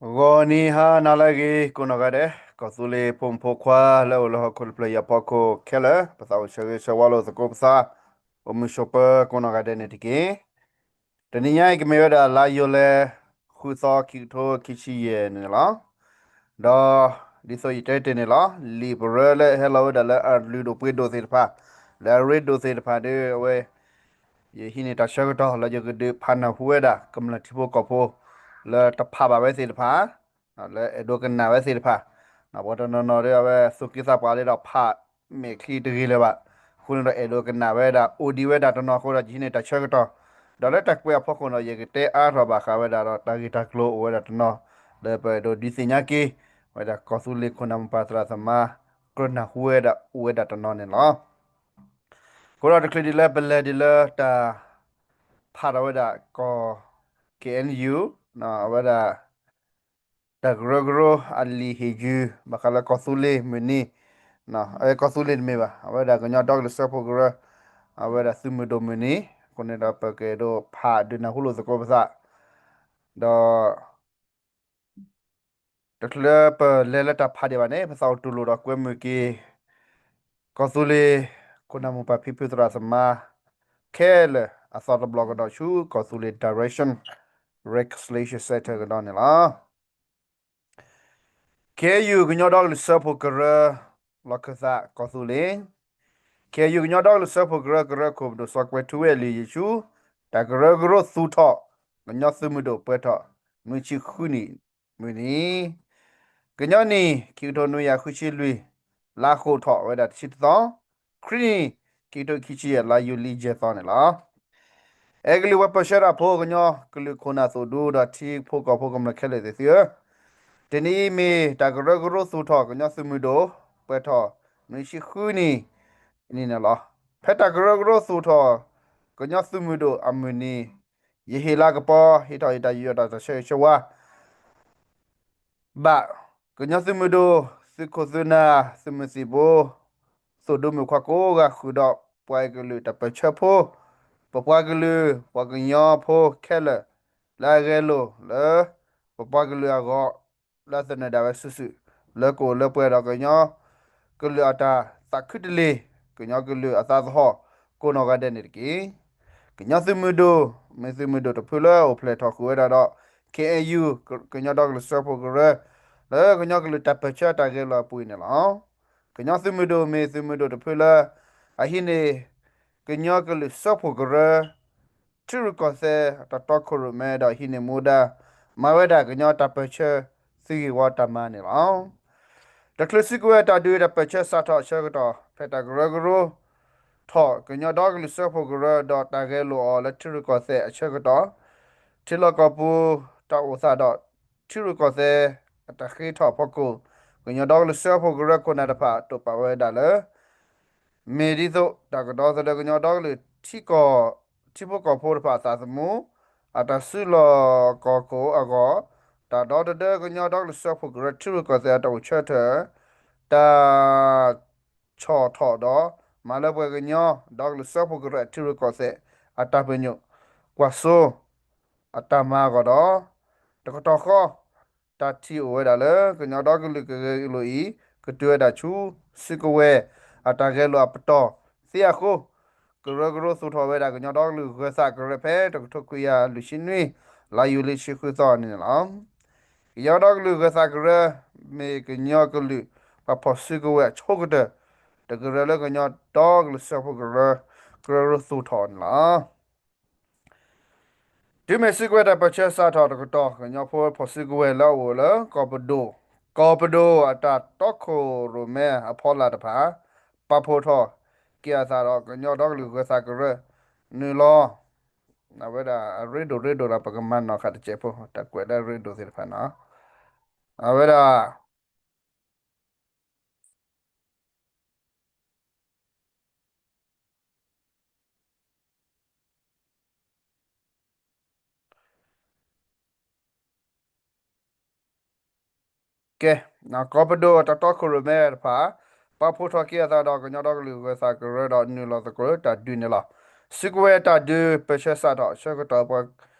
ဂီၤနံၤဟါနၤလၢအဂ့ၤ ကိးနီၢ်ဂၤဒဲး ကီၢ်သူလ့ၤဖိမုၣ်ဖိခွါလၢအအိၣ်လၢဟီၣ်ခိၣ်တဖျၢၣ်အံၤအဖီခိၣ်ခဲလၢာ် ပသးအိၣ်ဆၢဂ့ၤဆၢဝါလိာ်သကိးပသး အိၣ်မုာ်ဆိးပၢၤကိးနီၢ်ဂၤဒဲးန့ၣ်တက့ၢ်. တနံၤညါအံၤကမ့ၢ်ဝဲဒၣ်လါယူၤလံ ဃုသီ ခံကထိခံဆံယဲၢ်န့ၣ်လီၤ. ဒီးဒ်သိးယတဲတ့ၢ်န့ၣ်လီၤ လံာ်ပရၢလၢဟဲလီၤဝဲဒၣ်လၢအလုၢ်ဒိၣ်ပှ့ၤဒိၣ်သ့ၣ်တဖၣ် လၢအရ့ဒိၣ်သ့ၣ်တဖၣ်ဒီး အဝဲ ယဟံးန့ၢ်တၢ်ဆၢကတီၢ်လၢယကဒုးဖးနၢ်ဟူဝဲဒၣ် ကမျၢၢ်ထံဖိကီၢ်ဖိ လၢတဖးဘၣ်ဝဲသ့ၣ်တဖၣ် လၢအဲၣ်ဒိးကနၣ်ဝဲသ့ၣ်တဖၣ်, ပှၤတနီၤနီၤဒီးအဝဲသူၣ်က့သးပှၢ်လၢဒီးဖးမဲာ်ချံတဂ့ၤလၢၤဘၣ်, အဃိန့ၣ်ဒီးအဲၣ်ဒိးကနၣ်ဝဲဒၣ် အိၣ်ဒံးဝဲဒၣ်တနီၤအဃိဒီး ယဟံးန့ၢ်တၢ်ဆၢကတီၢ်, ဒီးလၢတၢ်ကွဲးအဖီခိၣ်ဒီး ယကတဲအါထီၣ်ဘၣ်ဃးဝဲဒၣ်ဒီးတၢ်ဂ့ၢ်တၢ်ကျိၤအိၣ်ဝဲဒၣ်တနီၤ လၢပအဲၣ်ဒိးဒုးသ့ၣ်ညါက့ၤ ဝဲဒၣ်ကီၢ်သူလ့ၤခိၣ်နၢ်မိၢ်ပၢ်သရၣ်သမါ ကြၢးနၢ်ဟူဝဲဒၣ်အိၣ်ဝဲဒၣ်တနီၤန့ၣ်လီၤ. အဃိဒီးတချုးဒံးလၢပလဲၤဒံးလၢတၢ်ဖးထီၣ်ဝဲဒၣ်ကီၢ် K N U အဝဲဒၣ် တၢ်ကရၢကရိအလံာ်ဟ့ၣ်ယုၢ် ဘၣ်ဃးလၢကီၢ်သူလ့ၤမုၢ်နံၤ, ကီၢ်သူလ့ၤတမ့ၢ်ဘၣ် အဝဲဒၣ်ကညီဒီကလုာ်စၢဖှိၣ်ကရၢ, အဝဲဒၣ်သုးမုၢ်ဒိၣ်မုၢ်နံၤ, အဃိန့ၣ်ဒီးပကအဲၣ်ဒိးဖးဒုးနၢ်ဟူလိာ်သကိးပသး, ဒီး တချုးလၢပလဲၤလၢတၢ်ဖးဒံးဘၣ်န့ၣ် ပသးအိၣ်တူၢ်လိာ်ဒီးကွဲမုာ်က့ၤ ကီၢ်သူလ့ၤခိၣ်နၢ်မိၢ်ပၢ်ဖံဖုသရၣ်သမါ ခဲလၢာ်အသီတဘျီကဒီးဆူ ကီၢ်သူလ့ၤ Direction Reconciliation Center ကဒီးန့ၣ်လီၤ. K N U ကညီဒီကလုာ်စၢဖှိၣ်ကရၢ လီၢ်ခၢၣ်သးကီၢ်သူလ့ၤ, K N U ကညီဒီကလုာ်စၢဖှိၣ်ကရၢ ကရၢခိၣ်ပဒိၣ် စီၤကွဲၤထူဝ့ၣ်လွံၢ်ယ့ၣ်ၡူး တၢ်ကရၢကရိသူၣ်ထီၣ် ကညီသုးမုၢ်ဒိၣ်ပှဲၤထီၣ် နွံဆံဃုနံၣ်မုၢ်နံၤ, ကညီနံၣ် ခံကထိနွံကယၤဃုဆံလွံၢ် လါဃိးထီၣ်ဝဲဒၣ်တဆံတသီ, ခရံာ်နံၣ် ခံကထိခံဆံယဲၢ် လါယူၤလံယဲၢ်သီန့ၣ်လီၤ. အဲကလုာ်ပှၤပၢၢ်ဆၢတၢ်ဖိ ကညီကလုာ်ခိၣ်နၢ်သုးဒူဒီးထံဖိကီၢ်ဖိကမျၢၢ်ခဲလၢာ်သ့ၣ်သုဧၢ, တနံၤအံၤမ့ၢ်တၢ်ကရၢကရိသူၣ်ထီၣ် ကညီသုးမုၢ်ဒိၣ် ပှဲၤထီၣ် နွံဆံဃုနံၣ် နံၣ်န့ၣ်လီၤ. ဖဲတၢ်ကရၢကရိသူၣ်ထီၣ် ကညီသုးမုၢ်ဒိၣ်အမုၢ်နံၤ, ယဟ့ၣ်လၤကပီၤ ဟ့ၣ်ထီၣ်ယတၢ်ယူးယီၣ်တၢ်ဆၢဂ့ၤဆၢဝါ ဘၣ်ကညီသုးမုၢ်ဒိၣ်, သုးခိၣ်သုးနၢ်, သုးမုၢ်သံၣ်ဘိ, သုးဒိၣ်မုၣ်ခွါကိးဂၤဃုာ်ဒီး ပှၤကလုာ်တၢ်ပၢၢ်ဆၢဖိ, ပပှၤကလုာ် ပှၤကညီဖိခဲလၢာ် လၢအဂဲၤလိာ်လၢ ပပှၤကလုာ်အဂီၢ် လၢအသနၢၣ်ဒၣ်ဝဲစုာ်စုာ် လၢကအိၣ်လၢပှဲၤဒီးကညီကလုာ်အတၢ်သးခုတလ့ၤ, ကညီကလုာ်အသးသဟီၣ် ကိးနီၢ်ဂၤဒဲးန့ၣ်တက့ၢ်. ကညီသုးမုၢ်ဒိၣ် မ့ၢ်သုးမုၢ်ဒိၣ်တဖုလၢအိၣ်ဖျဲၣ်ထီၣ်ဃုာ်ဝဲဒၣ်ဒီး K N U ကညီဒီကလုာ်စၢဖှိၣ်ကရၢ လၢကညီကလုာ်တၢ်ပၢၢ်ဆၢတၢ်ဂဲၤလိာ်အပူၤအံၤန့ၣ်လီၤ. ကညီသုးမုၢ်ဒိၣ်မ့ၢ်သုးမုၢ်ဒိၣ်တဖုလၢ အဟံးန့ၢ် ကညီကလုာ်စၢဖှိၣ်ကရၢ ထံရူၢ်ကီၢ်သဲးအတၢ်တီခိၣ်ရိၣ်မဲဒီးဟံးန့ၢ်မူဒါ မၤဝဲဒၣ်ကညီတၢ်ပၢၢ်ဆၢသုးဂ့ၢ်ဝီတၢ်မၤန့ၣ်လီၤ. တချုးစုကဝဲၤတၢ်ဒုးတၢ်ပၢၢ်ဆၢစးထီၣ်အဆၢကတီၢ် ဖဲတၢ်ကရၢကရိ ထီၣ်ကညီဒီကလုာ်စၢဖှိၣ်ကရၢ ဒီးတၢ်ဂဲၤလိာ်အီၤလၢထံရူၢ်ကီၢ်သဲးအဆၢကတီၢ် ထံလီၢ်ကီၢ်ပူၤတၢ်အိၣ်သးဒီး ထံရူၢ်ကီၢ်သဲးအတၢ်ဃ့ထီၣ်အဖီခိၣ် ကညီဒီကလုာ်စၢဖှိၣ်ကရၢခိၣ်နၢ်တဖၣ်တိာ်ပာ်ဝဲဒၣ်လၢ မ့ၢ်ဒ်သိးတၢ်ကဒီသဒၢကညီဒီကလုာ်ထံကီၢ် ထံဖိကီၢ်ဖိတဖၣ်အသးသမူ အတၢ်စုလီၢ်ခီၣ်ခိၣ်အဂီၢ် တၢ်ဒီသဒၢကညီဒီကလုာ်စၢဖှိၣ်ကရၢထံရူၢ်ကီၢ်သဲးအတၢ်အိၣ်ဆၢထၢၣ် တၢ်ဆီၣ်ထီၣ်ဒီး မၤလၢပှဲၤကညီ ဒီကလုာ်စၢဖှိၣ်ကရၢအထံရူၢ်ကီၢ်သဲးအတၢ်ပညိၣ်ကွၢ်စိ အတၢ်မၤအဂီၢ်ဒီး တကတီၢ်ဃီ တၢ်ထံၣ်အိၣ်ဝဲဒၣ်လၢ ကညီဒီကလုာ်ကဂဲၤလိာ်အံၤ ကတုၤဝဲဒၣ်ဆူ စုကဝဲၤအတၢ်ဂဲၤလိာ်အပတီၢ်သ့အဃိ ကရၢကရိသူၣ်ထီၣ်ဝဲဒၣ် ကညီဒီကလုာ်ဂၢၤသးကရၢဖဲ တကထိခွံကယၤလွံၢ်ဆံနွံ လါယူၤလံဆံဃုသီန့ၣ်လီၤ. ကညီဒီကလုာ်ဂၢၤသးကရၢ မ့ၢ်ကညီကလုာ်ပှၤဖီၣ်စုကဝဲၤအဆိကတၢၢ် တကရၢလၢကညီဒီကလုာ်စၢဖှိၣ်ကရၢ ကရၢကရိသူၣ်ထီၣ်န့ၣ်လီၤ. တုၤမ့ၢ်စုကဝဲၤတၢ်ပၢၢ်ဆၢစးထီၣ်တကတီၢ် ကညီဖိဖီၣ်စုကဝဲၤလၢအအိၣ်လၢကီၢ်ပဒိၣ်, ကီၢ်ပဒိၣ်အတၢ်တီခိၣ်ရိၣ်မဲအဖီလာ်တဖၣ် ပာ်ဖှိၣ်ထီၣ်က့ၤအသးဒီး ကညီဒီကလုာ်ဂၢၤသးကရၢ နုာ်လီၤ အဝဲဒၣ်အရ့ဒိၣ်ရ့ဒိၣ်ဒီး ပကမၤနီၣ်ဃာ်တစဲးဖိ တၢ်ကွဲးလၢအရ့ဒိၣ်သ့ၣ်တဖၣ်န့ၣ် အဝဲဒၣ် ကဲ, ကီၢ်ပဒိၣ်အတၢ်တီခိၣ်ရိၣ်မဲတဖၣ် ပာ်ဖှိၣ်ထီၣ်က့ၤအသးဒီးကညီဒီကလုာ်ဂၢၤသးကရၢဒီးနုာ်လီၤသကိးလၢတၢ်ဒုးန့ၣ်လီၤ. စုကဝဲၤတၢ်ဒုးပၢၢ်ဆၢစးထီၣ်ဆၢကတီၢ်ပှၤ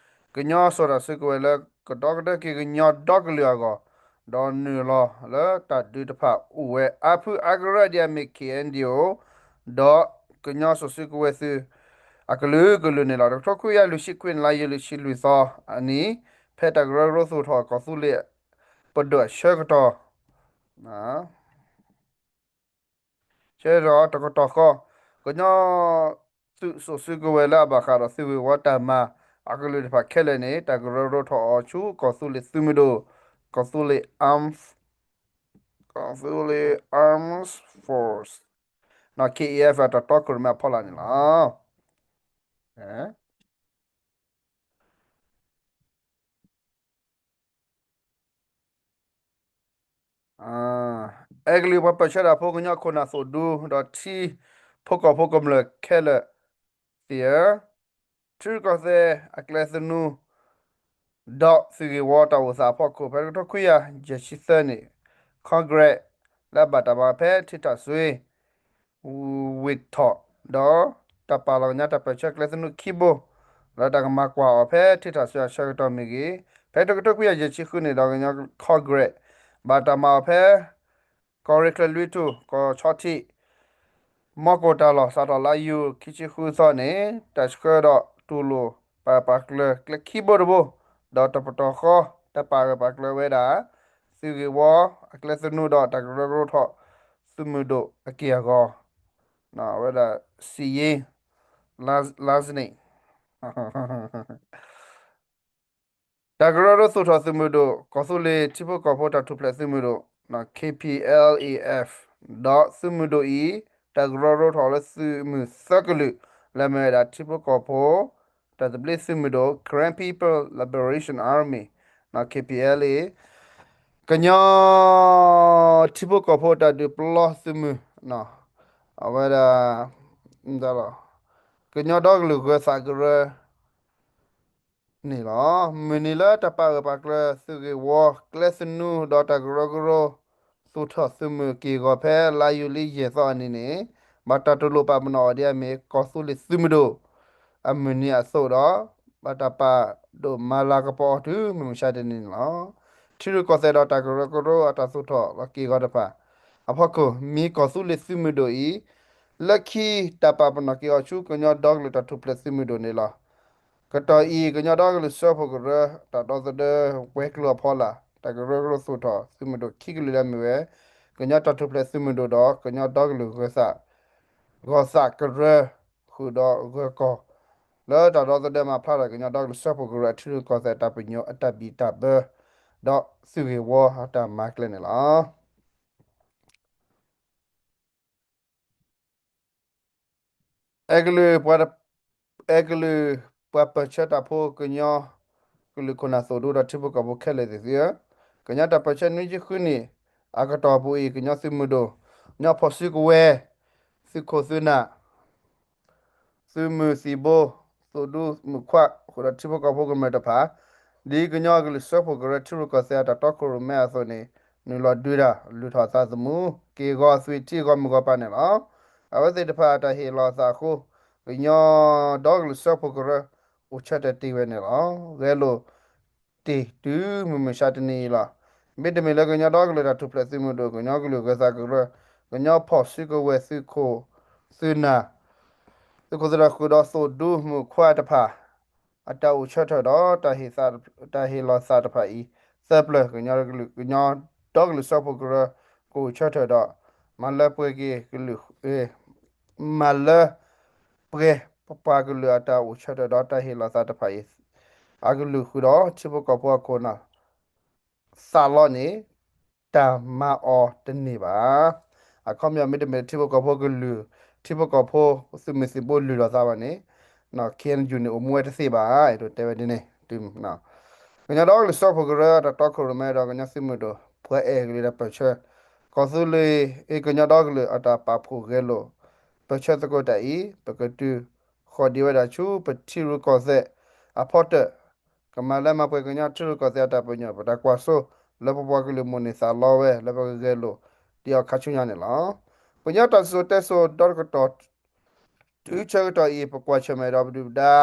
ကညီစိာ်တၢ်စုကဝဲၤလၢ ကဒီကဒၢက့ၤကညီဒီကလုာ်အဂီၢ်, ဒီးနုာ်လီၤလၢတၢ်ဒုးတဖၣ်အိၣ်ဝဲအါဖုအါကရၢဒ်အမ့ၢ် K N D O ဒီးကညီစိာ်စုကဝဲၤသုး အကလုာ်ကလုာ်န့ၣ်လီၤ. တကထိခွံကယၤလွံၢ်ဆံခွံနံၣ် လါယူၤလံ လွံၢ်သီအနံၤ, ဖဲတၢ်ကရၢကရိသူၣ်ထီၣ်ကီၢ်သူလ့ၤပဒိၣ်အဆၢကတီၢ် ဆဲဒီးတကတီၢ်ဃီ, ကညီသုးစိာ်စုကဝဲၤလၢအဘၣ်ဃးဒီးသုးဂ့ၢ်ဝီတၢ်မၤအကလုာ်တဖၣ်ခဲလၢာ်န့ၣ် တၢ်ကရၢကရိထီၣ်အီၤဆူကီၢ်သူလ့ၤသုးမုၢ်ဒိၣ်, ကီၢ်သူလ့ၤ Armed, ကီၢ်သူလ့ၤ Armed Force, နီၢ် K A F အတၢ်တီခိၣ်ရိၣ်မဲအဖီလာ်န့ၣ်လီၤ. အဲကလုာ်ပှၤပၢၢ်ဆၢတၢ်ဖိကညီခိၣ်နၢ်သိၣ်ဒူ ဒီးထံဖိကီၢ်ဖိကမျၢၢ်ခဲလၢာ်သ့ၣ်ဧၢ, ထံရူၢ်ကီၢ်သဲးအကျဲသနူ ဒီးသုးဂ့ၢ်ဝီတၢ်အိၣ်သးအဖီခိၣ် ဖဲတကထိခွံကယၤယဲၢ်ဆံသၢနံၣ်, Congress လၢအဘၣ်တၢ်မၤဖဲထံထၣ်စွ့ ဝ့ၢ်ထီၣ် ဒီးတၢ်ပာ်လီၤကညီတၢ်ပၢၢ်ဆၢကျဲသနူခံဘိ, လၢတၢ်ကမၤကွၢ်အီၤဖဲထံထၣ်စွ့အဆၢကတီၢ်မ့ၢ်ဂ့ၤ, ဖဲတကထိခွံကယၤယဲၢ်ဆံဃုနံၣ်ဒီးကညီ Congress ဘၣ်တၢ်မၤအီၤဖဲ ကီၢ်ရ့ၣ်ချၢလွံၢ်ထူၣ် ကီၢ်ဆီထံး မီၢ်ကိၣ်တၢ်လီၢ် စးထီၣ်လါယူၤ ခံဆံဃုသီန့ၣ် တၢ်ဆှၢဒီးတူၢ်လိာ်ပာ်ပာ်ကျၢၤကျဲခံဘိတဘိ, ဒီးတပတီၢ်ဃီ တၢ်ပာ်ဂၢၢ်ပာ်ကျၢၤဝဲဒၣ် သုးဂ့ၢ်ဝီအကျဲသနူဒီးတၢ်ကရၢကရိထီၣ်သုးမုၢ်ဒိၣ်အက့ၢ်အဂီၤ, အဝဲဒၣ် စံယ့ လါစနံး တၢ်ကရၢကရိသူၣ်ထီၣ်သုးမုၢ်ဒိၣ် ကီၢ်သူလ့ၤထံဖိကီၢ်ဖိတၢ်ထူၣ်ဖျဲးသုးမုၢ်ဒိၣ် K P L A F ဒီးသုးမုၢ်ဒိၣ်အံၤ တၢ်ကရၢကရိထီၣ်လၢသုးမုၢ်သၢကလုာ် လၢအမ့ၢ်ဝဲဒၣ်ထံဖိကီၢ်ဖိ တၢ်သဘျ့သုးမုၢ်ဒိၣ် Karen People Liberation Army, K P L A, ကညီထံဖိကီၢ်ဖိတၢ်ဒုးပျီသုးမုၢ်, အဝဲဒၣ် ကညီဒီကလုာ်ဂၢၤသးကရၢ န့ၣ်လီၤ. မုၢ်နံၤလၢတၢ်ပာ်ဂၢၢ်ပာ်ကျၢၤသုးဂ့ၢ်ဝီကျဲသနူဒီးတၢ်ကရၢကရိ သူၣ်ထီၣ်သုးမုၢ်က့ၢ်ဂီၤဖဲလါယူၤလံယဲၢ်သီအနံၤန့ၣ် ဘၣ်တၢ်တူၢ်လိာ်ပာ်ပနီၣ်အီၤဒ်အမ့ၢ်ကီၢ်သူလ့ၤသုးမုၢ်ဒိၣ် အမုၢ်နံၤအသိးဒီး ဘၣ်တၢ်ပာ်ဒိၣ်မၤလၤကပီၤအီၤတုၤမုၢ်မဆါတနံၤန့ၣ်လီၤ. ထံရူၢ်ကီၢ်သဲးဒီးတၢ်ကရၢကရိအတၢ်သူၣ်ထီၣ်လီၤက့ၢ်ဂီၤတဖၣ် အဖီခိၣ် မ့ၢ်ကီၢ်သူလ့ၤသုးမုၢ်ဒိၣ်အံၤ လၢခံတၢ်ပာ်ပနီၣ်က့ၤအီၤဆူကညီဒီကလုာ်တၢ်ထူၣ်ဖျဲးသုးမုၢ်ဒိၣ်န့ၣ်လီၤ. ကတီၢ်အံၤ ကညီဒီကလုာ်စၢဖှိၣ်ကရၢ တၢ်ဒီသဒၢဝဲၤကျိၤအဖီလာ် တၢ်ကရၢကရိသူၣ်ထီၣ်သုးမုၢ်ဒိၣ်ခံကလုာ်လၢအမ့ၢ်ဝဲ ကညီတၢ်ထူၣ်ဖျဲးသုးမုၢ်ဒိၣ်ဒီး ကညီဒီကလုာ်ဂၢၤသး ဂီၤသးကရၢ ဃုာ်ဒီးဂၢၤကီၢ် လၢတၢ်ဒီသဒၢမၤဖျါထီၣ်ကညီဒီကလုာ်စၢဖှိၣ်ကရၢအထံရူၢ်ကီၢ်သဲးတၢ်ပညိၣ်အတၢ်ဘံၣ်တၢ်ဘၢ ဒီးသုးဂ့ၢ်ဝီအတၢ်မၤကျဲန့ၣ်လီၤ. အဲကလုာ်ပှၤပၢၢ်ဆၢတၢ်ဖိကညီ ကလုာ်ခိၣ်နၢ်သိၣ်ဒူဒီးထံဖိကီၢ်ဖိခဲလၢာ်သ့ၣ်သုဧၢ, ကညီတၢ်ပၢၢ်ဆၢနွံဆံဃုနံၣ် အကတီၢ်ပူၤအံၤ ကညီသုးမုၢ်ဒိၣ် ကညီဖီၣ်စုကဝဲၤ သုးခိၣ်သုးနၢ် သုးမုၢ်သံၣ်ဘိ သိၣ်ဒူမုၣ်ခွါ ဃုာ်ဒီးထံဖိကီၢ်ဖိကမျၢၢ်တဖၣ် ဒ်ကညီကလုာ်စၢဖှိၣ်ကရၢထံရူၢ်ကီၢ်သဲးအတၢ်တီခိၣ်ရိၣ်မဲအသိးန့ၣ် နုာ်လီၤဒုးတၢ် လုၢ်ထီၣ်သးသမူ က့ၢ်ဂီၤသွံၣ်ထံဂီၢ်မုၢ်ဂီၢ်ပၤန့ၣ်လီၤ. အဝဲသ့ၣ်တဖၣ်အတၢ်ဟ့ၣ်လီၤသးအဃိ ကညီဒီကလုာ်စၢဖှိၣ်ကရၢ အိၣ်ဆၢထၢၣ်တ့ၢ်ဝဲန့ၣ်လီၤ. ဂဲၤလိာ်တ့ၢ်တုၤမုၢ်မဆါတနံၤအံၤလီၤ. မ့တမ့ၢ်လၢကညီဒီကလုာ်တၢ်ထူၣ်ဖျဲးသုးမုၢ်ဒိၣ် ကညီကလုာ်ဂၢၤသးကရၢ ကညီဖီၣ်စုကဝဲၤသုးခိၣ်သုးနၢ် သုးခိၣ်သုးနၢ်ဃုာ်ဒီးသိၣ်ဒူမုၣ်ခွါတဖၣ် အတၢ်အိၣ်ဆၢထၢၣ်ဒီး တၢ်ဟ့ၣ်လီၤသးတဖၣ်အံၤ သၢပျၢၤ ကညီဒီကလုာ်စၢဖှိၣ်ကရၢ ကအိၣ်ဆၢထၢၣ်ဒီး မၤလၢပှဲၤက့ၤကလုာ် မၤလၢပှဲၤပပှၤကလုာ်အတၢ်အိၣ်ဆၢထၢၣ်ဒီးတၢ်ဟ့ၣ်လီၤသးတဖၣ်အံၤ အကလုာ်ဃုာ်ဒီးထံဖိကီၢ်ဖိအခိၣ်နၢ် သးလီန့ၣ် တၢ်မၤအီၤတန့ၢ်ဘၣ်. အခီပညီမ့တမ့ၢ်ထံဖိကီၢ်ဖိကလုာ် ထံဖိကီၢ်ဖိသုးမုၢ်သံၣ်ဘိလုၢ်လီၤသးဘၣ်န့ၣ် KNU န့ၣ်အိၣ်မူဝဲတသ့ဘၣ် အဲၣ်ဒိးတဲဝဲဒ်န့ၣ် ကညီဒီကလုာ်စၢဖှိၣ်ကရၢတၢ်တီခိၣ်ရိၣ်မဲဒီးကညီသုးမုၢ်ဒိၣ် ပှၤအဲၣ်ကလုာ်တၢ်ပၢၢ်ဆၢ ကီၢ်သူလ့ၤ ကညီဒီကလုာ်အတၢ်ပာ်ဖှိၣ်ဂဲၤလိာ် ပၢၢ်ဆၢသကိးတၢ်အံၤ ပကတုၤဃီၤဒံးဝဲဒၣ်ဆူပထံရူၢ်ကီၢ်သဲးအဖီတၢၣ် ကမၤလၢမၤပှဲၤကညီထံရူၢ်ကီၢ်သဲးအတၢ်ပညိၣ် ပတၢ်ကွၢ်စိ လၢပပှၤကလုာ်မိၢ်န့ၢ်သးလီဝဲ လၢပကဂဲၤလိာ်ဒံးအီၤခါဆူညါန့ၣ်လီၤ. ပကညီတၢ်စံၣ်စိၤတဲစိၤဒီတကတီၢ် တုၤဆၢကတီၢ်အံၤ ပကွၢ်ဆၢၣ်မဲာ်ဒီးပဒုၣ်ပဒါ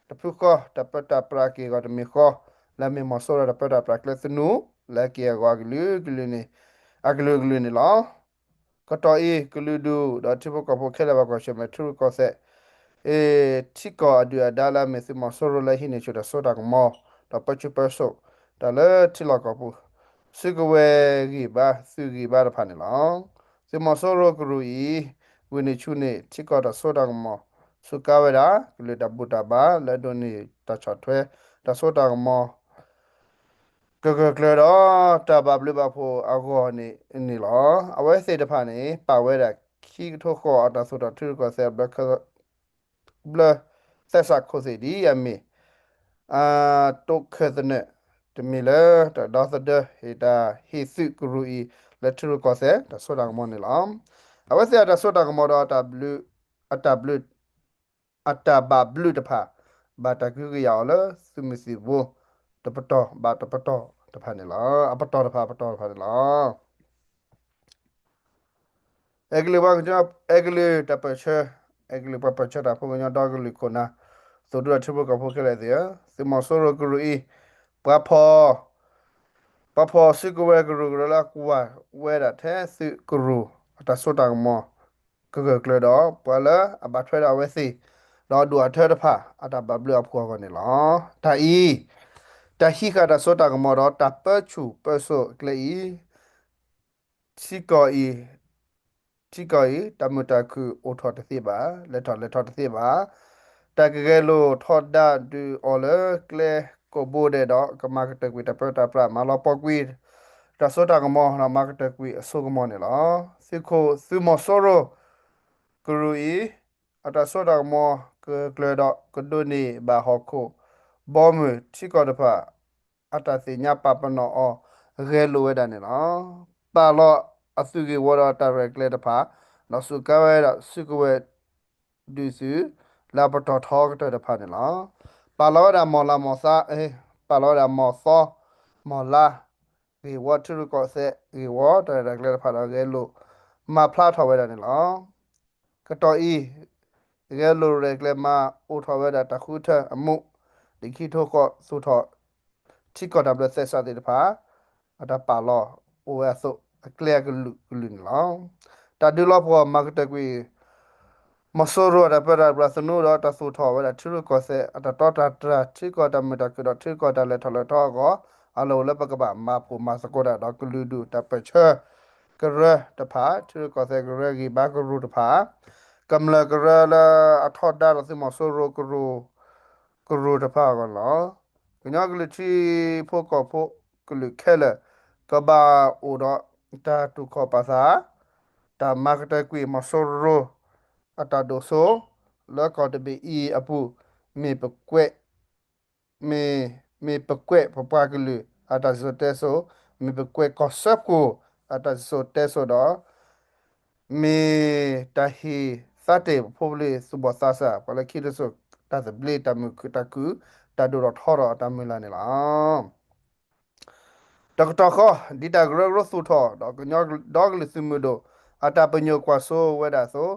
တဖုဃီ တၢ်ပၢတၢ်ပြးက့ၢ်ဂီၤတမံၤဃီ လၢအမ့ၢ်မီၤစိရိၤတၢ်ပၢတၢ်ပြးကျဲသနူ လၢအက့ၢ်အဂီၤအကလုာ်ကလုာ်န့ၣ်, အကလုာ်ကလုာ်န့ၣ်လီၤ. ကတီၢ်အံၤ ကလုာ်ဒူၣ်ဒီးထံဖိကီၢ်ဖိခဲလၢာ် ပှၤကွၢ်ဆၢၣ်မဲာ်ထံရူၢ်ကီၢ်သဲး ထံကီၢ်အဒုၣ်အဒါလၢအမ့ၢ်သုးမီၤစိရိၤလၢဟံးန့ၢ်ဆူၣ်တၢ်စိတၢ်ကမီၤ ဒီးပၢဆူၣ်ပၢစိး တၢ်လၢထံလီၢ်ကီၢ်ပူၤ စုကဝဲၤဂံၢ်ဘါ သုးဂံၢ်ဘါတဖၣ်န့ၣ်လီၤ. သုးမီၤစိရိၤကရူၢ်အံၤ ဝံၤန့ၢ်ဆူၣ်န့ၢ် ထံကီၢ်တၢ်စိတၢ်ကမီၤ စူးကါဝဲဒၣ် ကလုာ်တၢ်ဘူၣ်တၢ်ဘါ လၢအဒိးန့ၢ်တၢ်ဆီၣ်ထွဲ တၢ်စိတၢ်ကမီၤ ကဂၢၢ်ကျၢၤဒီး တၢ်ဘၣ်ဘျုးဘၣ်ဖှိၣ်အဂီၢ်န့ၣ်န့ၣ်လီၤ. အဝဲသ့ၣ်တဖၣ်န့ၣ် ပာ်ဝဲဒၣ် ခံကထိဃိး အတၢ်သူၣ်ထီၣ်ထံရူၢ်ကီၢ်သဲး ဘျၢသဲစးခိၣ်သ့ၣ်ဒ်အမ့ၢ် တိခဲၣ်သနၢၣ် တမ့ၢ်လၢတၢ်ဒီသဒၢ ဟ့ၣ်တၢ်ဟ့ၣ်သုးကရူၢ်အံၤ လၢထံရူၢ်ကီၢ်သဲး တၢ်စိတၢ်ကမီၤန့ၣ်လီၤ. အဝဲသ့ၣ်အတၢ်စိတၢ်ကမီၤဒီး အတၢ်ဘျုး အတၢ်ဘၣ်ဘျုးတဖၣ် ဘၣ်တၢ်ကဟုကယာ်အီၤလၢ သုးမုၢ်သံၣ်ဘိ တပတီၢ်ဘၣ်တပတီၢ်တဖၣ်န့ၣ်လီၤ. အပတီၢ်တဖၣ်ပတီၢ်တဖၣ်န့ၣ်လီၤ. အဲကလုာ်ပှၤကညီ အဲကလုာ်တၢ်ပၢၢ်ဆၢ အဲကလုာ်ပှၤပၢၢ်ဆၢတၢ်ဖိကညီဒီကလုာ်ခိၣ်နၢ် သုးဒူဒီးထံဖိကီၢ်ဖိခဲလၢာ်သ့ၣ်ဧၢ, သုးမီၤစိရိၤကရူၢ်အံၤ ပှၤဖီၣ် ပှၤဖီၣ်စုကဝဲၤကရူၢ်ကရၢလၢအကွၢ်ဝဲဒၣ်ထဲသုးကရူၢ် အတၢ်စိတၢ်ကမီၤ ကဂၢၢ်ကျၢၤဒီး ပှၤလၢအဘၣ်ထွဲဒီးအဝဲသ့ၣ် ဒီးအဒိၣ်အထၢတဖၣ် အတၢ်ဘၣ်ဘျုးအဖှိၣ်အဂီၢ်န့ၣ်လီၤ. တၢ်အံၤ တၢ်ဟံးဃာ်တၢ်စိတၢ်ကမီၤဒီး တၢ်ပၢဆူၣ်ပၢစိးအကျဲအံၤ ထံကီၢ်အံၤ ထံကီၢ်အံၤ တၢ်မုာ်တၢ်ခုၣ်အိၣ်ထီၣ်တသ့ဘၣ်, လဲၤထီၣ်လဲၤထီတသ့ဘၣ်. တၢ်ကဂဲၤလိာ်ထီဒါဒုးအီၤလၢကျဲကိးဘိဒဲးဒီး ကမၤကတၢၢ်ကွံာ်တၢ်ပၢတၢ်ပြး မၤလီၤပှီၢ်ကွံာ် တၢ်စိတၢ်ကမီၤ ဒီးမၤကတၢၢ်ကွံာ်အစိကမီၤန့ၣ်လီၤ. သုးခိၣ်သုးမီၤစိရိၤ ကရူၢ်အံၤ အတၢ်စိတၢ်ကမီၤ ကဂၢၢ်ကျၢၤဒီး ကဒိးန့ၢ်ဘၣ်ဟီၣ်ခိၣ် ဘီမုၢ်ထံကီၢ်တဖၣ် အတၢ်သ့ၣ်ညါပာ်ပနီၣ်အီၤ ဂဲၤလိာ်ဝဲဒၣ်န့ၣ်လီၤ. ပာ်လီၤအသုးဂ့ၢ်ဝီဒီးတၢ်ရဲၣ်ကျဲၤတဖၣ် ဒီးစူးကါဝဲဒၣ်စုကဝဲၤ ဒုးသုး လၢအပတီၢ်ထီကတၢၢ်တဖၣ်န့ၣ်လီၤ. ပာ်လီၤဝဲဒၣ်မီၢ်လါမီၢ်သီ ပာ်လီၤဝဲဒၣ်မီၢ်သီ မီၢ်လါ ဂ့ၢ်ဝီ ထံရူၢ်ကီၢ်သဲးဂ့ၢ်ဝီ တၢ်ရဲၣ်တၢ်ကျဲၤတဖၣ်ဒီးဂဲၤလိာ် မၤဖျါထီၣ်ဝဲဒၣ်န့ၣ်လီၤ. ကတီၢ်အံၤ ဂဲၤလိာ်ရဲၣ်ကျဲၤမၤအိၣ်ထီၣ်ဝဲဒၣ်တၢ်ဃုထၢအမူး ဒ်ခံကထိဃိး သူၣ်ထီၣ် ထံကီၢ်တၢ်ဘျၢသဲစးသ့ၣ်တဖၣ် အတၢ်ပာ်လီၤအိၣ်ဝဲအသိး အကျဲအကလုာ်ကလုာ်န့ၣ်လီၤ. တၢ်ဒုးလီၤပှီၢ်မၤကတၢၢ်ကွံာ် မီၤစိရိၤအတၢ်ပၢတၢ်ပြးသနူဒီးတၢ်သူၣ်ထီၣ်ဝဲဒၣ်ထံရူၢ်ကီၢ်သဲး အတၢ်တီတၢ်တြၢ် ထံကီၢ်တၢ်မုာ်တၢ်ခုၣ်ဒီးထံကီၢ်တၢ်လဲၤထီၣ်လဲၤထီအဂီၢ် အလီၢ်အိၣ်လၢပကဘၣ်မၤဖှိၣ်မၤသကိးတၢ်ဒီးကလုာ်ဒူၣ်တၢ်ပၢၢ်ဆၢ ကရၢတဖၣ် ထံရူၢ်ကီၢ်သဲးကရၢဂံၢ်ဘါကရူၢ်တဖၣ် ကမျၢၢ်ကရၢလၢအထီဒါဒီးသုးမီၤစိရိၤကရူၢ် ကရူၢ်တဖၣ်အဂီၢ်န့ၣ်လီၤ. ကညီကလုာ်ထံဖိကီၢ်ဖိကလုာ်ခဲလၢာ် ကဘၣ်အိၣ်ဒီးတၢ်တူၢ်ခီၣ်ပာ်သး တၢ်မၤကတၢၢ်ကွံာ်မီၤစိရိၤ အတၢ်ဒိၣ်စိ လၢကီၢ်တဘ့ၣ်အံၤအပူၤ မ့ၢ်ပကွဲး မ့ၢ် မ့ၢ်ပကွဲးပပှၤကလုာ်အတၢ်စံၣ်စိၤတဲစိၤ, မ့ၢ်ပကွဲးကီၢ်စၢဖှိၣ်အတၢ်စံၣ်စိၤတဲစိၤဒီး မ့ၢ်တၢ်ဟ့ၣ်သါတ့ၢ်ပဖိပလံၤသူၣ်ဘီၣ်သးစၢ် ပှၤလၢခံတစိၤ တၢ်သဘျ့တၢ်မုာ်ခုၣ်တၢ်ခုၣ် တၢ်ဒိၣ်ထီၣ်ထီထီၣ်အတၢ်မုၢ်လၢ်န့ၣ်လီၤ. တကတီၢ်ဃီ ဒ်တၢ်ကရၢကရိသူၣ်ထီၣ် ဒီးကညီဒီကလုာ်သုးမုၢ်ဒိၣ် အတၢ်ပညိၣ်ကွၢ်စိဝဲဒၣ်အသိး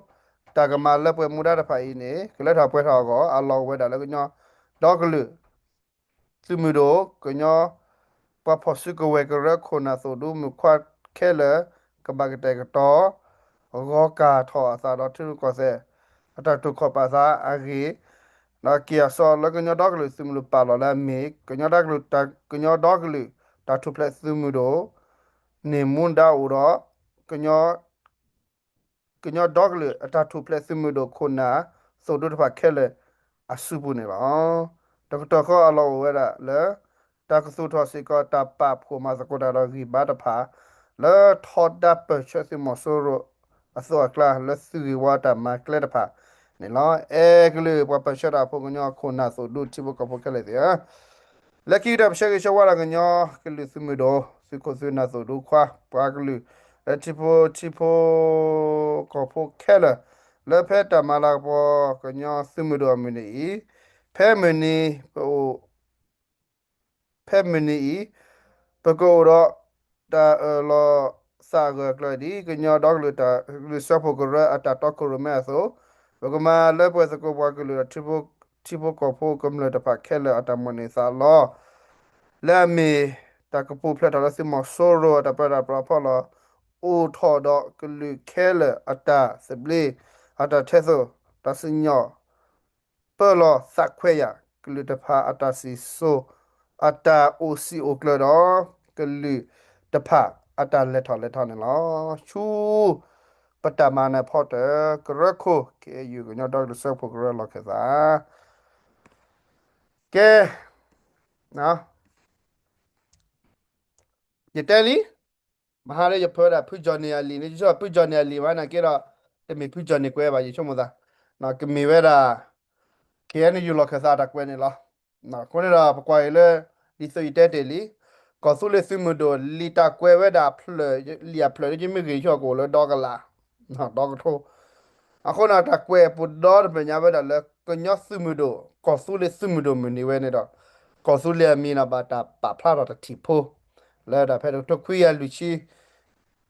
တၢ်ကမၤလၢပှဲၤမူဒါတဖၣ်အံၤန့ၣ် ကလၢထီၣ်ပှဲၤထီၣ်အဂီၢ် အလီၢ်အိၣ်ဝဲဒၣ်လၢကညီဒီကလုာ် သုးမုၢ်ဒိၣ် ကညီ ပှၤဖီၣ်စုကဝဲၤကရၢခိၣ်နၢ်သိၣ်ဒူမုၣ်ခွါခဲလၢာ် ကဘၣ်ကတဲာ်ကတီၤ ဂီၤကၢ်ထီၣ်အသးဒီးထံရူၢ်ကီၢ်သဲး အတၢ်တူၢ်ခီၣ်ပာ်သးအဂ့ၢ် ဒီးက့ၤအစီလၢကညီဒီကလုာ်သုးမုၢ်ဒိၣ်ပာ်လီၤလၢအမ့ၢ် ကညီဒီကလုာ် ကညီဒီကလုာ်တၢ်ထူၣ်ဖျဲးသုးမုၢ်ဒိၣ် န့ၢ်မူဒါအိၣ်ဒီး ကညီ ကညီဒီကလုာ်အတၢ်ထူၣ်ဖျဲးသုးမုၢ်ဒိၣ်ခိၣ်နၢ် သိၣ်ဒူတဖၣ်ခဲလၢာ်အစုပူၤန့ၣ်လီၤ. တကတီၢ်ဃီအလီၢ်အိၣ်ဝဲဒၣ်လၢ တၢ်ကသူၣ်ထီၣ်စ့ၢ်ကီးတၢ်ပာ်ဖှိၣ်မၤသကိးတၢ်ဒီးဂံၢ်ဘါတဖၣ် လၢထီဒါပၢၢ်ဆၢသုးမီၤစိရိၤအသိးအကျါ လၢသုးဂ့ၢ်ဝီတၢ်မၤကျဲတဖၣ်န့ၣ်လီၤ. အဲကလုာ်ပှၤပၢၢ်ဆၢတၢ်ဖိကညီခိၣ်နၢ်သိၣ်ဒူထံဖိကီၢ်ဖိခဲလၢာ်သ့ၣ်ဧၢ လၢခံကတၢၢ်ပဆၢဂ့ၤဆၢဝါဒၣ်ကညီကလုာ်သုးမုၢ်ဒိၣ် သုးခိၣ်သုးနၢ်သိၣ်ဒူခွါ ပှၤကလုာ် လၢထံဖိ ထံဖိကီၢ်ဖိခဲလၢာ် လၢဖဲတၢ်မၤလၤကပီၤကညီသုးမုၢ်ဒိၣ်အမုၢ်နံၤအံၤ ဖဲမုၢ်နံၤ ပအိၣ် ဖဲမုၢ်နံၤအံၤ ပကအိၣ်ဒီး တၢ်အၢၣ်လီၤသးအဂၢၢ်အကျၢၤဒ် ကညီဒီကလုာ်တၢ်ကလုၢ်စၢဖှိၣ်ကရၢအတၢ်တီခိၣ်ရိၣ်မဲအသိး, ပကမၤလၢပှဲၤသကိးပှၤကလုာ်ဒီး ထံဖိကီၢ်ဖိကမျၢၢ်တဖၣ်ခဲလၢာ်အတၢ်မိၣ်န့ၢ်သးလီ လၢအမ့ၢ်တၢ်ကပူၤဖျဲးထီၣ်လၢသုးမီၤစိရိၤအတၢ်ပၢတၢ်ပြးဖီလာ်, အိၣ်ထီၣ်ဒီးကလုာ်ခဲလၢာ်အတၢ်သဘျ့, အတၢ်ထဲသိး, တၢ်စံၣ်ညီၣ်, ပၢလီၤသးခွဲးယာ်, ကလုာ်တဖၣ်အတၢ်စံၣ်စိၤ, အတၢ်အိၣ်စံာ်အိၣ်ကျၢၤဒီး ကလုာ်တဖၣ်အတၢ်လဲၤထီၣ်လဲၤထီန့ၣ်လီၤ. ဆူ ပတၢ်မၤနၢၤဖီတၢၣ် ကရၢခိၣ် ခ့ယုၢ် ကညီဒီကလုာ်စၢဖှိၣ်ကရၢလီၢ်ခၢၣ်သး, ကဲ, ယတဲလံ, မဟါလၢယဖၢဝဲဒၣ်ဖုကၠီၣ်နံၣ်အလံာ်န့ၣ် ယဆိကမိၣ်ဖုကၠီၣ်နံၣ်အလံာ်မးနာ်က့ဒီး, တမ့ၢ်ဖုကၠီၣ်နံၣ်ကွဲးဘၣ် ယဆိကမိၣ်သး, ကမ့ၢ်ဝဲဒၣ် ခ့ယုၢ်လီၢ်ခၢၣ်သးတၢ်ကွဲးန့ၣ်လီၤ. အဃိန့ၣ်ဒီး ပကွၢ်အံၤလၢ ဒ်သိးယတဲတ့ၢ်လံ, ကီၢ်သူလ့ၤသုးမုၢ်ဒိၣ် လံာ်တၢ်ကွဲးဝဲဒၣ်ဖျၢၣ်, လံာ်အဖျၢၣ်လၢယမ့ၢ်ဂ့ၢ်ဆိကအိၣ်လၢဒီကလး, ဒီကထိ, အဃိန့ၣ် တၢ်ကွဲးပူၤဒီတဖျၢၣ်ညါဝဲဒၣ်လၢ ကညီသုးမုၢ်ဒိၣ် ကီၢ်သူလ့ၤသုးမုၢ်ဒိၣ်မုၢ်နံၤဝဲန့ၣ်ဒီး, ကီၢ်သူလ့ၤအမံၤန့ၣ်ဘၣ်တၢ်ပာ်ဖျါထီၣ်တထံၣ်ဖိ, လၢတၢ်ဖဲတကထိခွံကယၤလွံၢ်ဆံ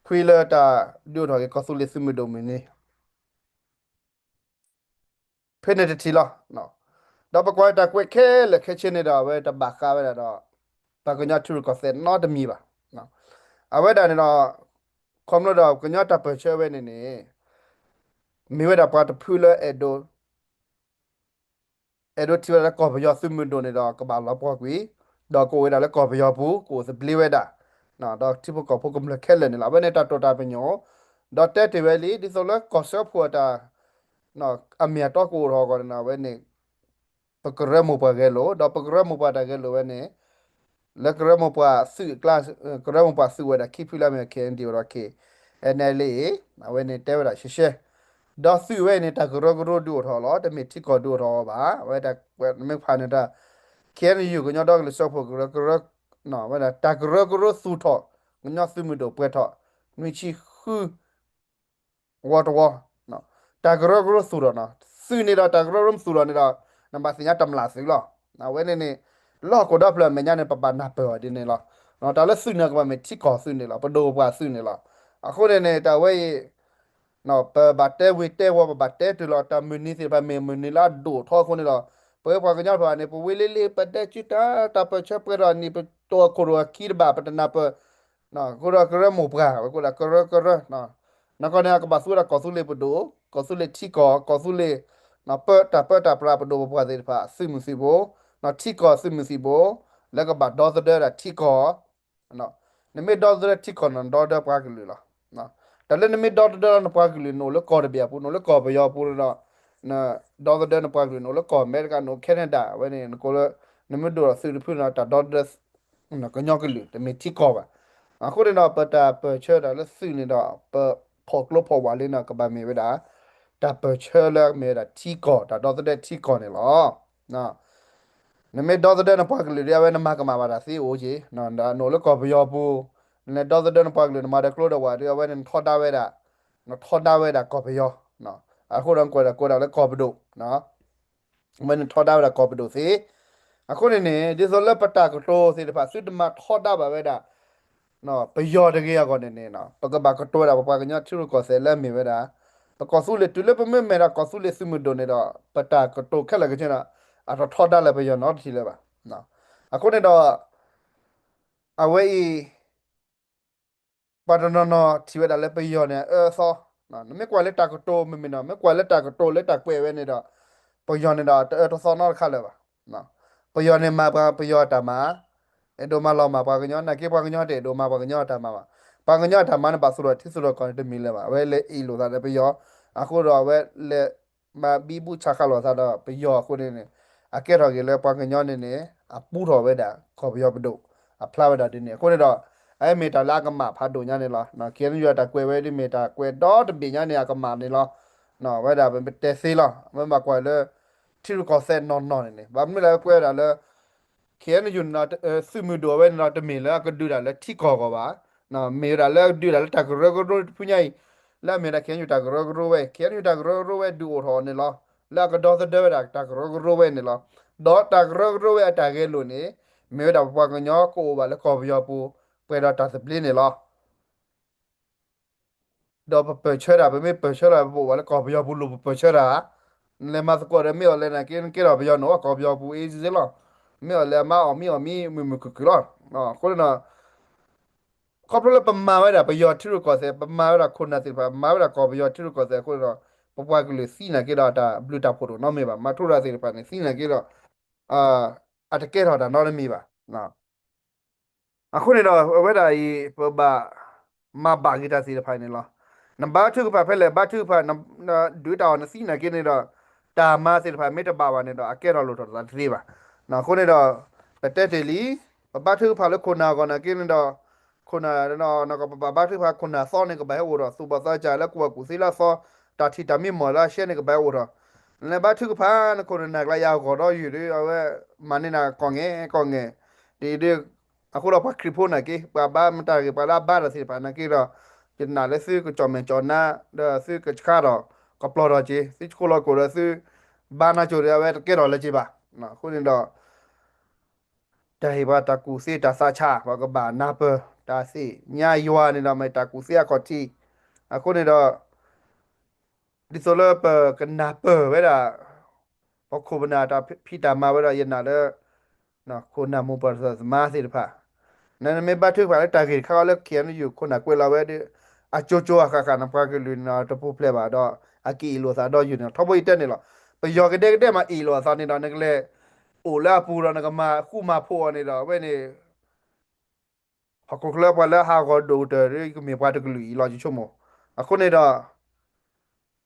ခွံလၢတၢ်ဒုးအိၣ်ထီၣ်က့ၤ ကီၢ်သူလ့ၤသုးမုၢ်ဒိၣ်မုၢ်နံၤ ဖဲန့ၣ်တထံၣ်လီၤ. ဒီးပကွၢ်တၢ်ကွဲးခဲလၢာ်ခဲဆ့န့ၣ်ဒီး အဝဲတဘၣ်ဃးဝဲဒၣ်ဒီး ပှၤကညီထံရူၢ်ကီၢ်သဲးနီတမံၤဘၣ်. အဝဲဒၣ်န့ၣ်ဒီး ခီဖျိဒီးကညီတၢ်ပၢၢ်ဆၢဝဲန့ၣ်န့ၣ် မ့ၢ်ဝဲဒၣ်ပှၤတဖုလၢအဲၣ်ဒိး အဲၣ်ဒိးထံၣ်ဝဲဒၣ်လၢကီၢ်ပယီၤသုးမုၢ်ဒိၣ်န့ၣ်ဒီး ကဘၣ်လီၤပှီၢ်ကွံာ်, ဒီးကအိၣ်ဝဲဒၣ်လၢကီၢ်ပယီၤပူၤ ကအိၣ်သဘျ့ဝဲဒၣ်, ဒီးထံဖိကီၢ်ဖိကမျၢၢ်ခဲလၢာ်န့ၣ်လီၤ. အဝဲန့ၣ်တၢ်တိာ်တၢ်ပညိၣ်, ဒီးတဲတ့ၢ်ဝဲလံ ဒ်သိးလၢကီၢ်စၢဖှိၣ်အတၢ် အမ့ၢ်အတီကအိၣ်ထီၣ်အဂီၢ်န့ၣ် အဝဲန့ၣ် ပကရၢမိၢ်ပှၢ်ဂဲၤလိာ်, ဒီးပကရၢမိၢ်ပှၢ်တၢ်ဂဲၤလိာ်ဝဲန့ၣ် လၢကရၢမိၢ်ပှၢ်သုးအကျါ, ကရၢမိၢ်ပှၢ်သုးဝဲဒၣ်ခံဖုလၢအမ့ၢ် ခ့ၣ်အဲၣ်ယူၣ် ဒီး ခ့ၣ်အဲၣ်ယူၣ်လ်အ့ အဝဲန့ၣ်တဲဝဲဒၣ်ရှဲရှဲ, ဒီးသုးဝဲအံၤန့ၣ် တၢ်ကရၢကရိဒုးအိၣ်ထီၣ်လီၤ, တမ့ၢ်ထံကီၢ်ဒုးအိၣ်ထီၣ်အီၤဘၣ်. အဝဲဒၣ်မ့ၢ်ဖးန့ၣ်တၢ် ခ့ၣ်အဲၣ်ယူၣ် ကညီဒီကလုာ်စၢဖှိၣ်ကရၢကရိ, ဝဲဒၣ်တၢ်ကရၢကရိသူၣ်ထီၣ် ကညီသုးမုၢ်ဒိၣ်ပှဲၤထီၣ် နွံဆံဃု ဝီတဝီ, တၢ်ကရၢကရိသူၣ်ထီၣ်နီၤ, သုးန့ၣ်ဒီးတၢ်ကရၢကရိသူၣ်ထီၣ်န့ၣ်ဒီး နဘၣ်သ့ၣ်ညါတမျၢ်သုးလီၤ. အဝဲန့ၣ်န့ၣ် လၢဟီၣ်ခိၣ်ဒီဖျၢၣ်အမဲာ်ညါန့ၣ် ပဘၣ်နၢ်ပၢၢ်အီၤဒ်န့ၣ်လီၤ. တၢ်လၢသုးန့ၣ် ကဘၣ်မ့ၢ်ထံကီၢ်သုးန့ၣ်လီၤ, ပဒိၣ်ပပှၢ်သုးန့ၣ်လီၤ. အဃိန့ၣ်န့ၣ် တၢ်ဝဲအံၤ ပဘၣ်တဲဝ့ၤတဲဝီၤ ပဘၣ်တဲတုၤလီၤ တၢ်မုၢ်နံၤသ့ၣ်တဖၣ်မ့ၢ်မုၢ်နံၤလၢအဒိၣ်ထီအဃိန့ၣ်ဒီး ပဝဲပှၤကညီတဖၣ်န့ၣ် ပဝံၤလံလံ ပတဲစုတၢ် တၢ်ပၢၢ်ဆၢပှဲၤထီၣ်န့ၣ် ပတိၢ်ခိၣ်ရိၣ်အခံတဘၣ် ပတနၢ်ပၢၢ် အဃိဒီးကရၢမိၢ်ပှၢ် ဝဲကိးဒၣ်ကရၢကရၢ, နကီၢ်န့ၣ် အကဘၣ်သူဝဲဒၣ်ကီၢ်သူလ့ၤပဒိၣ်, ကီၢ်သူလ့ၤထံကီၢ်, ကီၢ်သူလ့ၤ ပၢတၢ်ပၢတၢ်ပြးပဒိၣ်ပပှၢ်သ့ၣ်တဖၣ် သုးမုၢ်သံၣ်ဘိ, ထံကီၢ်သုးမုၢ်သံၣ်ဘိ, လၢကဘၣ်ဒီသဒၢဒၣ်ထံကီၢ် နမ့ၢ်ဒီသဒၢထံကီၢ်န့ၣ် ဒီသဒၢပှၤကလုာ်လီၤ. တၢ်လၢနမ့ၢ်ဒီသဒၢလီၤနပှၤကလုာ် နအိၣ်လၢကီၢ်တဘ့ၣ်အပူၤ နအိၣ်လၢကီၢ်ပယီၤပူၤန့ၣ်ဒီး ဒီသဒၢနပှၤကလုာ် နအိၣ်လၢကီၢ်အမဲရကၤ နအိၣ် Canada ဝဲန့ၣ် နကိးလၢ နမ့ၢ်ဒိၣ်ထီၣ်သုးတဖုန့ၣ် တၢ်ဒီသဒၢ ကညီကလုာ် တမ့ၢ်ထံကီၢ်ဘၣ်. အဃိန့ၣ်ဒီး ပတၢ်ပၢၢ်ဆၢတၢ်လၢသုးန့ၣ်ဒီး ပဖီၣ်ကျိဖီၣ်ဝးလံန့ၣ် ကဘၣ်မ့ၢ်ဝဲဒၣ် တၢ်ပၢၢ်ဆၢလၢမ့ၢ်ဝဲဒၣ်ထံကီၢ် တၢ်ဒီသဒၢထံကီၢ်န့ၣ်လီၤ. နမ့ၢ်ဒီသဒၢနပှၤကလုာ်ဒီး အဝဲနမၤကမၣ်ဘၣ်တၢ်သ့အိၣ်က့ၤ, နအိၣ်လၢကီၢ်ပယီၤပူၤ နလဲၤဒီသဒၢနပှၤကလုာ် နမၤဒီးကျိဒီးဝးဒီး အဝဲန့ၣ် နထီဒါဝဲဒၣ် နထီဒါဝဲဒၣ်ကီၢ်ပယီၤ, အဃိဒီး နကွဲးဒၣ်ကိးဒၣ်လၢကီၢ်ပဒိၣ် အဝဲန့ၣ်ထီဒါဝဲဒၣ်ကီၢ်ပဒိၣ်သ့. အဃိန့ၣ်န့ၣ် ဒ်သိးလၢပတၢ်ကတိၤသ့ၣ်တဖၣ် သုတမၤထီဒါဘၣ်ဝဲဒၣ် ပယီၤတဂ့ၤအဂီၢ်န့ၣ်န့ၣ် ပကဘၣ်ကတိၤဝဲဒၣ် ပပှၤကညီထံရူၢ်ကီၢ်သဲးလၢအမ့ၢ်ဝဲဒၣ် ပကီၢ်သူလ့ၤ တုၤလၢပမ့ၢ်မဲာ်ဒီးကီၢ်သူလ့ၤသုးမုၢ်ဒိၣ်န့ၣ်ဒီး ပတၢ်ကတိၤခဲလၢာ်ခဲဆ့န့ၣ် အတထီဒါလၢပယီၤနီတထံၣ်လၢၤဘၣ်. အဃိန့ၣ်ဒီး အဝဲအံၤ ပှၤတနီၤနီၤထံၣ်ဝဲဒၣ်လၢပယီၤန့ၣ် အအၢအသီ, နမ့ၢ်ကွၢ်လၢတၢ်ကတိၤမ့မ့ၢ်နီၤ မ့ၢ်ကွၢ်လၢတၢ်ကတိၤလၢတၢ်ကွဲးဝဲန့ၣ်ဒီး ပယီၤန့ၣ်ဒီး တအၢတသီနီတခါလၢၤဘၣ်. ပယီၤန့ၣ်မၤပှၤပယီၤအတၢ်မၤ, အဲၣ်ဒိးမၤလီၤမၢ်ပှၤကညီ နာ်က့ပှၤကညီတအဲၣ်ဒိးမၤပှၤကညီအတၢ်မၤဘၣ်. ပှၤကညီအတၢ်မၤန့ၣ် ဘၣ်သူၣ်ထီၣ်ထံသူၣ်ထီၣ်ကီၢ်န့ၣ်တမံၤလၢၤဘၣ်. အဝဲလဲၤအ့ၣ်လိာ်သးဒီးပယီၤ, အဃိဒီးအဝဲလဲၤ မၤဘံဘူဆးဃာ်လိာ်သးဒီးပယီၤအဃိန့ၣ်န့ၣ် အကဲထီၣ်က့ၤလၢပှၤကညီန့ၣ်န့ၣ် အပူထီၣ်ဝဲဒၣ်ကီၢ်ပယီၤပဒိၣ် အဖျါဝဲဒၣ်ဒ်န့ၣ်. အဃိန့ၣ်ဒီး အမ့ၢ်တၢ်လၢအကမၣ်ဖးဒိၣ်ညါန့ၣ်လီၤ. ခ့ၣ်အဲၣ်ယူၣ် တၢ်ကွဲးဝဲဒ်မ့ၢ်တၢ်ကွဲးဒီတဘ့ၣ်ညါန့ၣ် အကမၣ်န့ၣ်လီၤ. ဝဲဒၣ်ပတဲသ့လီၤ. မ့ၢ်ဘၣ်ကွၢ်လၢ ထံရူၢ်ကီၢ်သဲးနီၢ်နီၢ်န့ၣ်န့ၣ် ဘၣ်မနုၤလၢကွဲးဝဲဒၣ်လၢ ခ့ၣ်အဲၣ်ယူၣ်န့ၣ် သုးမုၢ်ဒိၣ်ဝဲန့ၣ်ဒီး တမ့ၢ်လၢအကဒုးတၢ်လၢထံကီၢ်အဂီၢ်ဘၣ်. မ့ၢ်ဝဲဒၣ်လၢအကဒုးတၢ်လၢတၢ်ကရၢကရိတဖုညါအံၤ လၢအမ့ၢ်ဒၣ် ခ့ၣ်အဲၣ်ယူၣ် တၢ်ကရၢကရိဝဲ, ခ့ၣ်အဲၣ်ယူၣ် တၢ်ကရၢကရိဝဲဒုးအိၣ်ထီၣ်န့ၣ်လီၤ. လၢအကဒီသဒၢဝဲဒၣ်တၢ်ကရၢကရိဝဲန့ၣ်လီၤ. ဒီးတၢ်ကရၢကရိဝဲအတၢ်ဂဲၤလိာ်န့ၣ် မ့ၢ်ဝဲဒၣ်ပပှၤကညီကအိၣ်ဘၣ်လၢကီၢ်ပယီၤပူၤ ပှဲၤဒီးတၢ်သဘျ့န့ၣ်လီၤ. ဒီးပပၢၢ်ဆၢတၢ် ပမ့ၢ်ပၢၢ်ဆၢတၢ် ပအိၣ်ဘၣ်လၢကီၢ်ပယီၤပူၤလိၤ ပပၢၢ်ဆၢတၢ်, နလဲၤမၤသကိးဒီးမ့ၢ်အီၤလဲၣ်နာ်က့ နကဲထီၣ်ပယီၤန့ၣ် ကီၢ်ပယီၤပူၤအ့စ့လီၤ. မ့ၢ်အီၤလၢအမါအီၣ်မံအီၣ်မံ မုာ်မုာ်ခုၣ်ခုၣ်လီၤ. အဃိန့ၣ်ဒီး ခီဖျိလၢပမၤဝဲဒၣ်ပယီၤထံရူၢ်ကီၢ်သဲး, ပမၤဝဲဒၣ်ခိၣ်နၢ်သ့ၣ်တဖၣ်, ပမၤဝဲဒၣ်ကီၢ်ပယီၤထံရူၢ်ကီၢ်သဲးအဃိန့ၣ်ဒီး ပပှၤကလုာ်သံနာ်က့ဒီး တၢ်ဘျုးတၢ်ဖှိၣ်တအိၣ်နီတမံၤဘၣ်. မၤထူရၤသ့ၣ်တဖၣ်န့ၣ် သံနာ်က့ဒီး အတကဲထီၣ်တၢ်နီတမံၤဘၣ်. အဃိန့ၣ်ဒီး အဝဲဒၣ်အံၤ ပဘၣ်မၤဘၣ်က့ၤတၢ်သ့ၣ်တဖၣ်န့ၣ်လီၤ. နဘါထုကဖၣ်ဖဲလဲၣ်, ဘါထုကဖၣ် ဒုးတၢ်အီၣ်နသံနာ်က့န့ၣ်ဒီး တၢ်မၤသ့ၣ်တဖၣ်မ့ၢ်တဘၣ်ဘၣ်န့ၣ်ဒီး အကဲထီၣ်လိၣ်ထီၣ်တသ့ဘၣ်. အဃိန့ၣ်ဒီး ပတဲတ့ၢ်လံ, ပဘါထုကဖၣ်လၢခိၣ်နၢ်အဂီၢ်နာ်က့န့ၣ်ဒီး ခိၣ်နၢ် ပဘၣ်ဘါထုကဖၣ်ခိၣ်နၢ်သီန့ၣ် ကဘၣ်ဟဲအိၣ်ဒီးသူၣ်ဘီၣ်သးစၢ်လၢကူၣ်ဘၣ်ကူၣ်သ့လၢအသီ, တၢ်ထံၣ်တၢ်မံမီၢ်လၢအရှဲန့ၣ် ကဘၣ်ဟဲအိၣ်ဒီး နဘါထုကဖၣ် နခိၣ်နနၢ်ကျါယၤအဂီၢ်ဒီးယုၢ်ဒီး အဝဲမၤန့ၢ်နၤကိးဂၤကိးဂၤ, ဒ်အံၤဒီး အဃိဒီးပှၤခရံာ်ဖိနာ်က့ ပှၤဘါမတၤတဂ့ၤ ပှၤလၢအဘါတၢ်သ့ၣ်တဖၣ်နာ်က့ဒီး ယနာ်လၢသုကကၠီၣ်မဲာ်ကၠီၣ်နါ ဒီးသုကဆှါထီၣ်ကပျီၢ်ထီၣ်က့ၤ, သုဆှိလီၤကိၣ်ဒီးသုဘါနါကၠိဒီး အဝဲတကဲထီၣ်လၢၤက့ၤဘၣ်. အဃိန့ၣ်ဒီး တၢ်ဟ့ၣ်ပှၤတၢ်ကူၣ်သ့တၢ်သးဆး ပှၤကဘၣ်နၢ်ပၢၢ်, တၢ်သ့ၣ်ညါယွၤန့ၣ်ဒီး မ့ၢ်တၢ်ကူၣ်သ့အခီၣ်ထံး. အဃိန့ၣ်ဒီး ဒ်သိးလၢပကနၢ်ပၢၢ်ဝဲဒၣ် ပခိၣ်ပနၢ်တၢ်ဖံးတၢ်မၤဝဲဒီး ယနာ်လၢ ခိၣ်နၢ်မိၢ်ပၢ်သးသမါသ့ၣ်တဖၣ် နမ့ၢ်ဘါထုကဖၣ်လၢတၢ်ဂ့ၢ်တခါဃီလၢ ခ့ၣ်အဲၣ်ယူၣ် ခိၣ်နၢ်ကွဲးလီၤဝဲဒီး အကၠိကၠိအဃၣ်ဃၣ်န့ၣ် ပှၤကလုာ်န့ၣ်ဒီး တပူၤဖျဲးဘၣ်ဒီး အကအ့ၣ်လိာ်သးဒီးယုၢ်န့ၣ်လီၤ. ထီဘိယတဲန့ၣ်လီၤ. ပယီၤကဒဲကဒဲမးအ့ၣ်လိာ်အသးန့ၣ်ဒီး နကလဲၤအိၣ်လၢအပူၤဒီး နကမၤဃူမၤဖိးအီၤန့ၣ်ဒီး အဝဲန့ၣ် ဟီၣ်ခိၣ်ချၢပှၤလၢဟးဂီၤဒိၣ်ကတၢၢ်ဒီး ကမ့ၢ်ပှၤတကလုာ်အံၤလီၤ ယဆိကမိၣ်. အဃိန့ၣ်ဒီး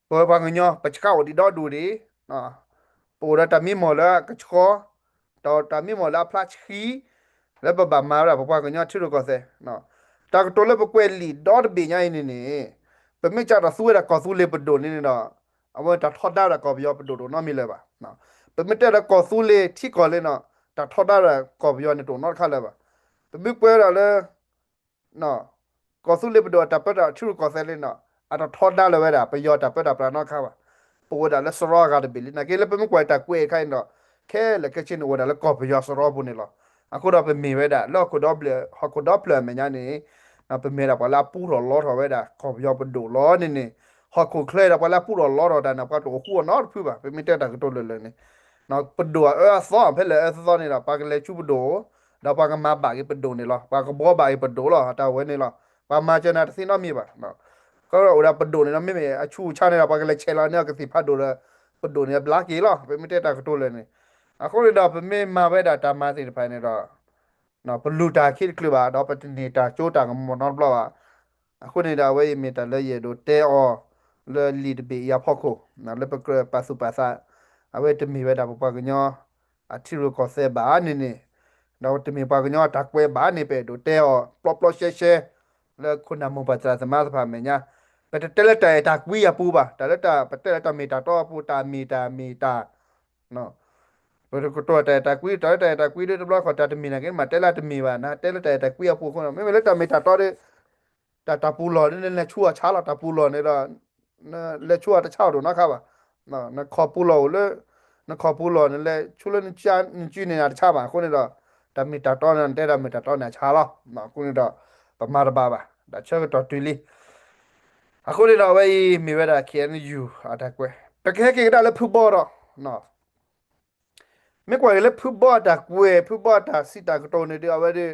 ပဝဲပှၤကညီ ပဆှါအိၣ်ဒံးဒီဒူၣ်ဒံး, ပအိၣ်ဒီးတၢ်မံမီၢ်လၢအကဆှီ, ဒီးတၢ်မံမီၢ်လၢအဖျါဆှံ, လၢပဘၣ်မၤဝဲဒၣ်ပပှၤကညီထံရူၢ်ကီၢ်သဲး, တၢ်ကတိၤလၢပကွဲးလံာ်ဒီတဘ့ၣ်ညါအံၤန့ၣ်န့ၣ်, ပမ့ၢ်ကးထီၣ်သူဝဲဒၣ်ကီၢ်သူလ့ၤပဒိၣ်န့ၣ်န့ၣ်ဒီး အဝဲတၢ်ထီဒါဝဲဒၣ်ကီၢ်ပယီၤပဒိၣ်တအိၣ်နီတမံၤလၢၤဘၣ်. ပမ့ၢ်တဲဒီးကီၢ်သူလ့ၤထံကီၢ်လ့န့ၣ်, တၢ်ထီဒါဝဲဒၣ်ကီၢ်ပယီၤန့ၣ်တအိၣ်နီတခါလၢၤဘၣ်. ပမ့ၢ်ကွဲးဝဲဒၣ်လၢ ကီၢ်သူလ့ၤပဒိၣ်အတၢ်ပၢတၢ်ထံရူၢ်ကီၢ်သဲးလ့န့ၣ်, အတၢ်ထီဒါလၢၤဝဲဒၣ်ပယီၤတၢ်ပၢတၢ်ပြးနီတခါဘၣ်. ပအိၣ်ဝဲဒၣ်လၢစရီအဂၤတဘ့ၣ်လံ. နာ်က့လၢပမ့ၢ်ကွၢ်တၢ်ကွဲးအခါအံၤန့ၣ်ဒီး ခဲလၢာ်ခဲဆ့န့ၣ်အိၣ်ဝဲဒၣ်လၢကီၢ်ပယီၤစရီပူၤန့ၣ်လီၤ. အဃိဒီးပမ့ၢ်ဝဲဒၣ်လၢဟီၣ်ခိၣ်ဒီဖျၢၣ်အမဲာ်ညါန့ၣ်, ပမ့ၢ်ဒၣ်ပှၤလၢအပူထီၣ်လီထီၣ်ဝဲဒၣ်ကီၢ်ပယီၤပဒိၣ်လီၤန့ၣ်န့ၣ်, ဟီၣ်ခိၣ်ချၢဒီးပှၤလၢအပူထီၣ်လီထီၣ်တၢ်န့ၣ် ပှၤတအိၣ်ဃူအီၤနီတဖုဘၣ်. ပမ့ၢ်တဲတၢ်ကတိၤလၢာ်လၢာ်န့ၣ်, ပဒိၣ်အအၢအသီဖဲလဲၣ်အၢသီသီန့ၣ်ဒီး ပှၤကလဲၤဆူပဒိၣ်, ဒီးပှၤကမၤဘၣ်က့ၤပဒိၣ်န့ၣ်လီၤ. ပှၤကဘှီဘၣ်က့ၤပဒိၣ်လီၤ. တၢ်ဝဲန့ၣ်လီၤ. ပှၤမၤစၢၤနၤတသ့နီတမံၤဘၣ်. ကအိၣ်ဒၣ်ပဒိၣ်န့ၣ်ဒီး မ့မ့ၢ်အဆူးအဆါန့ၣ်ဒီး ပှၤကလဲၤဆဲးလီၤန့ၢ်အီၤကသံၣ်ဖးဒိၣ်ဒီး ပဒိၣ်န့ၣ်ဘျါက့ၤလီၤ. ပမ့ၢ်တဲတၢ်ကတိၤလၢာ်န့ၣ်, အဃိန့ၣ်ဒီး ပမ့ၢ်မၤဝဲဒၣ်တၢ်မၤသ့ၣ်တဖၣ်န့ၣ်ဒီး ပလူၤတၢ်ခံတချုးဘၣ် ဒီးပတန့ၢ်တၢ်ကၠိတၢ်ကမီၤနီတဘျီဘၣ်. အဃိန့ၣ်ဒီး အဝဲအံၤမ့ၢ်တၢ်လၢယအဲၣ်ဒိးတဲအီၤ လၢလံာ်တဘ့ၣ်အံၤအဖီခိၣ်, လၢပကြၢးပာ်သူၣ်ပာ်သး, အဝဲတမ့ၢ်ဝဲဒၣ်ပပှၤကညီ အထံရူၢ်ကီၢ်သဲးဘၣ်န့ၣ်န့ၣ်, ဒီးတမ့ၢ်ပှၤကညီအတၢ်ကွဲးဘၣ်န့ၣ် ပအဲၣ်ဒိးတဲအီၤ ပျီပျီရှဲရှဲ လၢခိၣ်နၢ်မိၢ်ပၢ်သရၣ်သမါသ့ၣ်တဖၣ်အမဲာ်ညါ, ပတတဲလၢတၢ်အဲၣ်တၢ်ကွံအပူၤဘၣ်. တၢ်လၢတၢ် ပတဲလၢတၢ်မ့ၢ်တၢ်တီအပူၤ တၢ်မ့ၢ်တၢ်မ့ၢ်တၢ် ပကတိၤတၢ်အဲၣ်တၢ်ကွံ, တၢ်လၢတၢ်အဲၣ်တၢ်ကွံဒီး တဘျီဃီတၢ်တမ့ၢ်နာ်က့ မ့ၢ်တဲလၢတမ့ၢ်ဘၣ်, နတဲလၢတၢ်အဲၣ်တၢ်ကွံအပူၤအဃိန့ၣ် မ့မ့ၢ်လၢတၢ်မ့ၢ်တၢ်တီဒီး တၢ်တၢ်ပူၤလီၢ်ဒီး နလဲၤဆူအီၤဆါလီၤ. တၢ်ပူၤလီၢ်န့ၣ်ဒီး နလဲၤဆူအီၤတဆါအိၣ်ဒိၣ်နီတခါဘၣ်. နခီၣ်ပူၤလီၢ်အိၣ်လၢ နခီၣ်ပူၤလီၢ် နလဲၤဆူလၢ နစုန့ၣ်နတဆါဘၣ်. အဃိန့ၣ်ဒီး တၢ်မ့ၢ်တၢ်တီန့ၣ် နတဲတၢ်မ့ၢ်တၢ်တီန့ၣ်အဆါလီၤ. အဃိန့ၣ်ဒီး ပမၤတဘၣ်ဘၣ်, တၢ်ဆၢကတီၢ်တုၤလံ. အဃိန့ၣ်ဒီး အဝဲအံၤမ့ၢ်ဝဲဒၣ် ခ့ၣ်အဲၣ်ယူၣ် အတၢ်ကွဲး, ပကဟဲက့ၤကဒါလၢဖုဘီဒီး မ့ၢ်ကွၢ်က့ၤလၢဖုဘီအတၢ်ကွဲး ဖုဘီအတၢ်စံးတၢ်ကတိၤန့ၣ်ဒီး အဝဲဒီး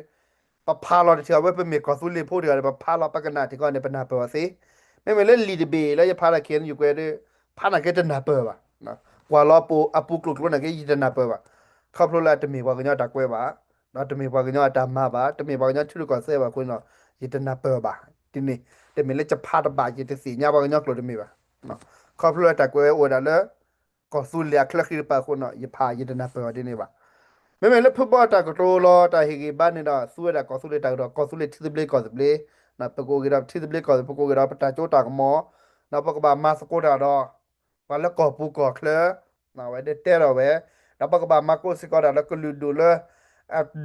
ပဖးလီၤတထံၣ် အဝဲပမ့ၢ်ကီၢ်သူလ့ၤဖိတဂၤဒီး ပဖးလီၤပကနၣ်ထံၣ်ကီးန့ၣ် ပနၢ်ပၢၢ်အီၤသ့. မ့မ့ၢ်လၢလံာ်တဘ့ၣ်လၢယဖးဒီး ခ့ၣ်အဲၣ်ယူၣ်ကွဲးဒီး ဖးနာ်က့တနၢ်ပၢၢ်ဘၣ်. ကွၢ်လီၤပအိၣ်အပူၤကျိၤကျိၤနာ်က့ ယတနၢ်ပၢၢ်ဘၣ်. ခီဖျိလၢအတမ့ၢ်ပှၤကညီတၢ်ကွဲးဘၣ်, ဒီးတမ့ၢ်ပှၤကညီအတၢ်မၤဘၣ်, တမ့ၢ်ပှၤကညီထံရူၢ်ကီၢ်သဲးဘၣ်အဃိန့ၣ်ဒီး ယတနၢ်ပၢၢ်ဘၣ်. ဒ်န့ၣ် တမ့ၢ်လၢယဖးတဘၣ် ယတသ့ၣ်ညါပှၤကညီကျိာ်တမ့ၢ်ဘၣ်. ခီဖျိလၢတၢ်ကွဲးဝဲအိၣ်ဝဲဒၣ်လၢ ကီၢ်သူလ့ၤအချၢဃံတပၤအဃိန့ၣ် ယဖးယတနၢ်ပၢၢ်အီၤဒ်န့ၣ်ဘၣ်. မ့မ့ၢ်လၢဖုဘီအတၢ်ကတိၤလီၤ တၢ်ဟ့ၣ်ဂံၢ်ဘါန့ၣ်ဒီး သူဝဲဒၣ်ကီၢ်သူလ့ၤတၢ်ကတိၤ ကီၢ်သူလ့ၤထံသဘျ့ကီၢ်သဘျ့, ပကအိၣ်က့ၤဒီးပထံသဘျ့ကီၢ်သဘျ့ ပကအိၣ်က့ၤဒီးပတၢ်ကၠိတၢ်ကမီၤ, ဒီးပကဘၣ်မၤသကိးတၢ်ဒီး ပှၤလၢကီၢ်ပူၤကီၢ်ချၢ, ဝဲဒၣ်တဲထီၣ်ဝဲ, ဒီးပကဘၣ်မၤသကိးစ့ၢ်ကီးတၢ်လၢကလုာ်ဒူၣ်လၢ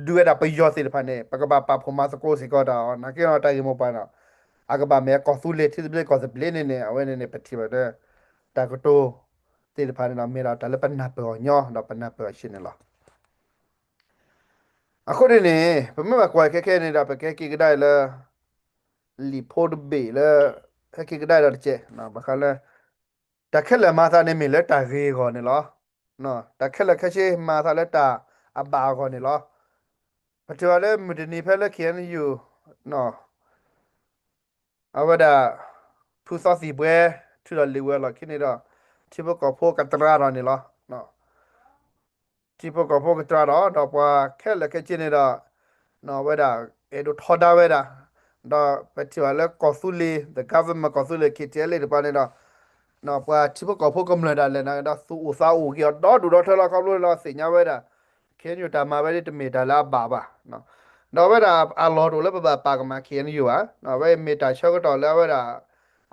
ဒုးဝဲဒၣ်ပယီၤသ့ၣ်တဖၣ်န့ၣ် ပကဘၣ်ပာ်ဖှိၣ်မၤသကိးစ့ၢ်ကီးတၢ်အီၤ နာ်က့ဒီးတၢ်ဂ့ၢ်မိၢ်ပှၢ်န့ၣ် အကဘၣ်မ့ၢ်ကီၢ်သူလ့ၤထံသဘျ့ကီၢ်သဘျ့န့ၣ်န့ၣ် အဝဲန့ၣ်န့ၣ် ပထံၣ်ဘၣ်လၢ တၢ်ကတိၤသ့ၣ်တဖၣ်န့ၣ်ဒီး မ့ၢ်ဒၣ်တၢ်လၢပနၢ်ပၢၢ်အီၤညီ ဒီးပနၢ်ပၢၢ်အီၤဆံးန့ၣ်လီၤ. အဃိန့ၣ်န့ၣ် ပမ့ၢ်ဘၣ်ကွၢ်ခဲခဲန့ၣ်ဒီး ပကဟဲက့ၤကဒါအံၤလၢ လံာ်ဖိတဘ့ၣ်လၢ ဟဲက့ၤကဒါအံၤဒီးတကဲး ဘၣ်ဃးလၢ တၢ်ခဲလၢာ်မၤသးန့ၣ်မ့ၢ်လၢတၢ်ဂ့ၤအဂီၢ်န့ၣ်လီၤ. တၢ်ခဲလၢာ်ခဲဆ့မၤသးလၢတၢ် အဘၣ်အဂီၢ်န့ၣ်လီၤ. ပထံၣ်ဘၣ်လၢမုၢ်တနံၤဖဲလၢ ခ့ၣ်အဲၣ်ယူၣ် အဝဲဒၣ် ဖုသီသံၣ်ဘှဲ ထုးဒီးလံာ်ဝဲအလီၢ်ခံန့ၣ်ဒီး ထံဖိကီၢ်ဖိကတြၢ်ဒီးန့ၣ်လီၤ. ထံဖိကီၢ်ဖိကတြၢ်ဒီး ဒီးပှၤခဲလၢာ်ခဲဆ့န့ၣ်ဒီး အဝဲဒၣ် အဲၣ်ဒိးထီဒါဝဲဒၣ် ဒီးပထံၣ်ဘၣ်လၢကီၢ်သူလ့ၤ the government ကီၢ်သူလ့ၤ ခ့ၣ်ထံၣ်အဲၣ်လ့ၣ်တပၤန့ၣ်ဒီး ပှၤထံဖိကီၢ်ဖိကမျၢၢ်ဒၣ်လဲာ်န့ၣ်ဒီး သူၣ်အိၣ်သးအိၣ်က့ၤအီၤဒီဒူၣ်ဒီထၢလီၤ. ခီဖျိလၢသ့ၣ်ညါဝဲဒၣ် ခ့ၣ်အဲၣ်ယူၣ်တၢ်မၤဝဲဒၣ်တမ့ၢ်တၢ်လၢအဘၣ်ဘၣ်. ဒီးအဝဲဒၣ်အလီၢ်တအိၣ်လၢပဘၣ်ပာ်ကမၣ် ခ့ၣ်အဲၣ်ယူၣ်ဘၣ်. အဝဲမ့ၢ်တၢ်ဆၢကတီၢ်လၢအဝဲဒၣ်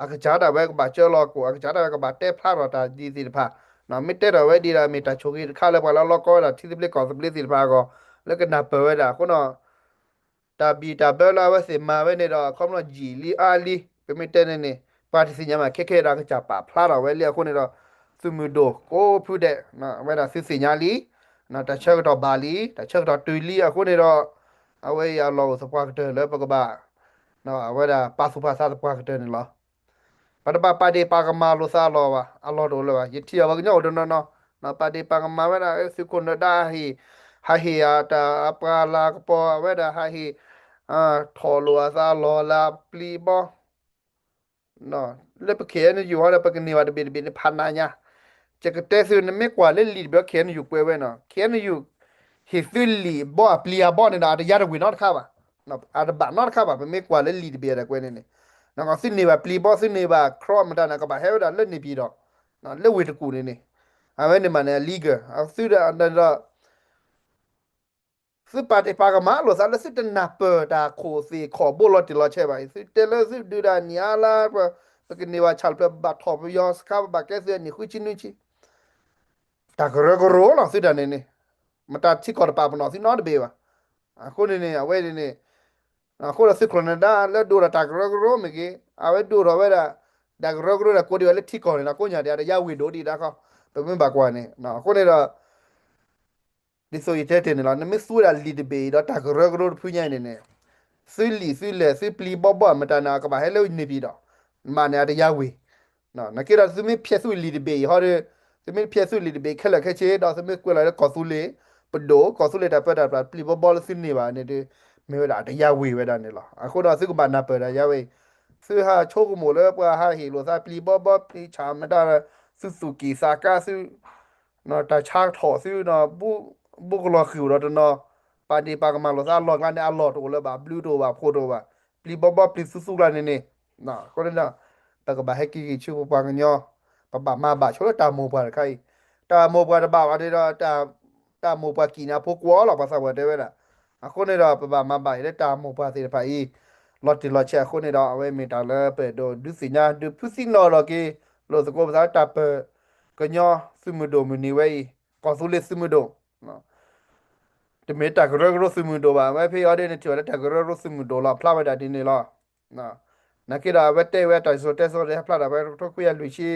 အကစၢ်ဒၣ်ဝဲကဘၣ်ကၢလီၤကိၣ် အကစၢ်ဒၣ်ဝဲကဘၣ်တဲဖျါထီၣ်တၢ်ဒ်သ့ၣ်တဖၣ်, မ့ၢ်တဲထီၣ်ဝဲဒ်ဒီး မ့ၢ်တၢ်ဆိၣ်ဂ့ၤတခါလၢပှၤလၢအလီၢ်ကီဝဲဒၣ်ထံသဘျ့ကီၢ်သဘျ့သ့ၣ်တဖၣ်အဂီၢ် လၢကနၢ်ပၢၢ်ဝဲဒၣ်အဃိဒီး တၢ်ဘံၣ်တၢ်ဘၢလၢအဝဲသ့ၣ်မၤဝဲန့ၣ်ဒီး အခီပညီယံာ်လံအါလံ ပမ့ၢ်တဲန့ၣ်န့ၣ် ပှၤတသ့ၣ်ညါဘၣ်ခဲခဲဒီး အကစၢ်ပာ်ဖျါထီၣ်ဝဲလံအဃိန့ၣ်ဒီး သုးမုၢ်ဒိၣ်ကိးဖုဒဲး အဝဲဒၣ်သုသ့ၣ်ညါလံ တၢ်ဆၢကတီၢ်ဘၣ်လံ တၢ်ဆၢကတီၢ်တုၤလံအဃိန့ၣ်ဒီး အဝဲအံၤအလီၢ်အိၣ်သပှၢ်ကတၢၢ်လၢပကဘၣ် အဝဲဒၣ်ပာ်သူၣ်ပာ်သးသပှၢ်ကတၢၢ်န့ၣ်လီၤ. ပတဘၣ်ပာ်ဒ့ၣ်ပာ်ကမၣ်လိာ်သးအလီၢ်ဘၣ် အလီၢ်တအိၣ်လၢၤဘၣ် ယထံၣ်အီၤပှၤကညီအိၣ်တနီၤနီၤ ပာ်ဒ့ၣ်ပာ်ကမၣ်ဝဲဒၣ် သုးခိၣ်နၢၤဒါဟ့ၣ် ဟးဟ့ၣ်အတၢ်အပှၤလၤကပီၤ အဝဲဒၣ်ဟးဟ့ၣ် ထီၣ်လိာ်အသးအလီၢ်လၢအပျံၤဘီ လၢပ ခ့ၣ်အဲၣ်ယူၣ် ဟီဒီး ပကန့ၢ်ဘၣ်တဘ့ၣ်တဘ့ၣ်န့ၣ် ဖးနးညါ ယကတဲသု နမ့ၢ်ကွၢ်လၢလံာ်တဘ့ၣ် ခ့ၣ်အဲၣ်ယူၣ် ကွဲးဝဲနီၤ ခ့ၣ်အဲၣ်ယူၣ် ဟ့ၣ်သုလံာ်ဘီအပျံၤအဘီန့ၣ်ဒီး အတယါတဝ့ၢ်နီတခါဘၣ်, အတဘၣ်နီတခါဘၣ် ပမ့ၢ်ကွၢ်လၢလံာ်တဘ့ၣ်အတၢ်ကွဲးန့ၣ်န့ၣ်, သုန့ၢ်ဘၣ်ပျံၤဘီ သုန့ၢ်ဘၣ် ခရီး မတၤန့ၣ် ကဘၣ်ဟဲဝဲဒၣ်လၢန့ၣ်ပံၤဒီး လၢဝ့ၢ်တကူၣ်န့ၣ်န့ၣ်, အဝဲန့ၣ်မးန့ၣ် အ legal သုဒီး သုပာ်တ့ၢ်ပာ်ကမၣ်လိာ်သးလၢသုတနၢ်ပၢၢ်တၢ်ခိၣ်သ့ၣ်ခိၣ်ဘိလီၤတံၢ်လီၤဆဲးဘၣ်အံၤ, သုတဲလၢသုဒုးဒၣ်နံၣ်အါလါ, ပကန့ၢ်ဘၣ်ဆၣ်တဖျၢၣ် ပဘၣ်ထီၣ်ပယီၤစခါ ပဘၣ်ကဲသုအနံၣ်ဃုဆံနွံဆံ, တၢ်ကရၢကရိလီၤ သုတၢ်န့ၣ်န့ၣ်, မတၤထံကီၢ်တပာ်ပနီၣ်သုနီတဘ့ၣ်ဘၣ်. အဃိန့ၣ်န့ၣ် အဝဲန့ၣ်န့ၣ်, အဃိဒီးသုးခိၣ်နၢၤဒါလၢဒိၣ်ဒီးတၢ်ကရၢကရိမ့ၢ်ဂ့ၤ, အဝဲဒိၣ်ထီၣ်ဝဲဒၣ် တၢ်ကရၢကရိဒီးကိးဒံးဝဲလၢထံကီၢ်န့ၣ်လီၤ. ကိးညါဒံး အတယါဝ့ၢ်ဒိၣ်ဒံးဒၣ်ခီ, ပမ့ၢ်ဘၣ်ကွၢ်န့ၣ်, အဃိန့ၣ်ဒီး ဒ်သိးယတဲတ့ၢ်န့ၣ်လီၤ, နမ့ၢ်သူဝဲဒၣ်လံာ်တဘ့ၣ်အံၤဒီးတၢ်ကရၢကရိတဖုညါအံၤန့ၣ်န့ၣ်, သုလံာ်သုလဲၢ် သုပျံၤဘီဘီမတၤန့ၣ် အကဘၣ်ဟဲလၢန့ၣ်ပံၤဒီး, မးန့ၣ် အတယါဝ့ၢ်, နာ်က့ဒီး သုမ့ၢ်ဖျဲးသုလံာ်တဘ့ၣ်အံၤဟီဒီး, သုမ့ၢ်ဖျဲးသုလံာ်တဘ့ၣ်ခဲလၢာ်ခဲဆ့ဒီး သုမ့ၢ်ကွဲးလီၤလၢကီၢ်သူလ့ၤ, ပဒိၣ် ကီၢ်သူလ့ၤတၢ်ပၢတၢ်ပြး ပျံၤဘီဘီလၢသုန့ၢ်ဘၣ်န့ၣ်ဒီး, မ့ၢ်ဝဲဒၣ်အတယါဝ့ၢ်ဝဲဒၣ်န့ၣ်လီၤ. အဃိဒီးသုကဘၣ်နၢ်ပၢၢ်ဒၣ်ယါဝဲအံၤ, သုဟးဆိကမိၣ်လၢပှၤဟးဟ့ၣ်လိာ်သးပျံၤဘီဘီ ပျံၤဆၣ်မတၤဒီး, သုသူၣ်က့ၣ်သးကါသု တၢ်ဆါထီၣ်သု, ဘူးကလီၤဃံၤအိၣ်ဒီးတနီၤ, ပာ်ဒ့ၣ်ပာ်ကမၣ်လိာ်သးအလီၢ်ကျါန့ၣ် အလီၢ်တအိၣ်လၢၤဘၣ်, ဘျုးတအိၣ်ဘၣ်, ဖှိၣ်တအိၣ်ဘၣ်, ပျံၤဘီဘီပျံၤသူသူကျါန့ၣ်န့ၣ်, အဃိန့ၣ်ဒီး, ပကဘၣ်ဟဲက့ၤဂံၢ်ဆူပပှၤကညီ, ပဘၣ်မၤဘၣ်ဆိလၢတၢ်မိၢ်ပှၢ်တခါအံၤ, တၢ်မိၢ်ပှၢ်တဘၣ်ဘၣ်ဒီး, တၢ်မိၢ်ပှၢ်ကံၣ်န့ၣ်အဖိကွီၤလီၤ ပှၤသးပှၢ်တဲဝဲဒၣ်, အဃိန့ၣ်ဒီး ပဘၣ်မၤဘၣ်အံၤလၢတၢ်မိၢ်ပှၢ်သ့ၣ်တဖၣ်အံၤ, လီၤတံၢ်လီၤဆဲးအဃိန့ၣ်ဒီး အဝဲမ့ၢ်တၢ်လၢပအဲၣ်ဒိးဒုးသ့ၣ်ညါ ဒုးဖုးသံနီၣ်ထီၣ်က့ၤ, လိာ်သကိးပသးလၢတၢ်ပၢၢ်ကညီသုးမုၢ်ဒိၣ်မုၢ်နံၤဝဲအံၤ, ကီၢ်သူလ့ၤသုးမုၢ်ဒိၣ် တမ့ၢ်တၢ်ကရၢကရိသုးမုၢ်ဒိၣ်ဘၣ်, အဝဲဖဲအံၤအီၤဒ်န့ၣ် ထံၣ်ဘၣ်လၢတၢ်ကရၢကရိသုးမုၢ်ဒိၣ်လီၤ ဖျါဝဲဒၣ်ဒ်န့ၣ်လီၤ. နာ်က့ဒီးအဝဲတဲဝဲတၢ်စံၣ်စိၤတဲစိၤဒီး ဟဲဖျါထီၣ်ဝဲတကထိခွံကယၤလွံၢ်ဆံ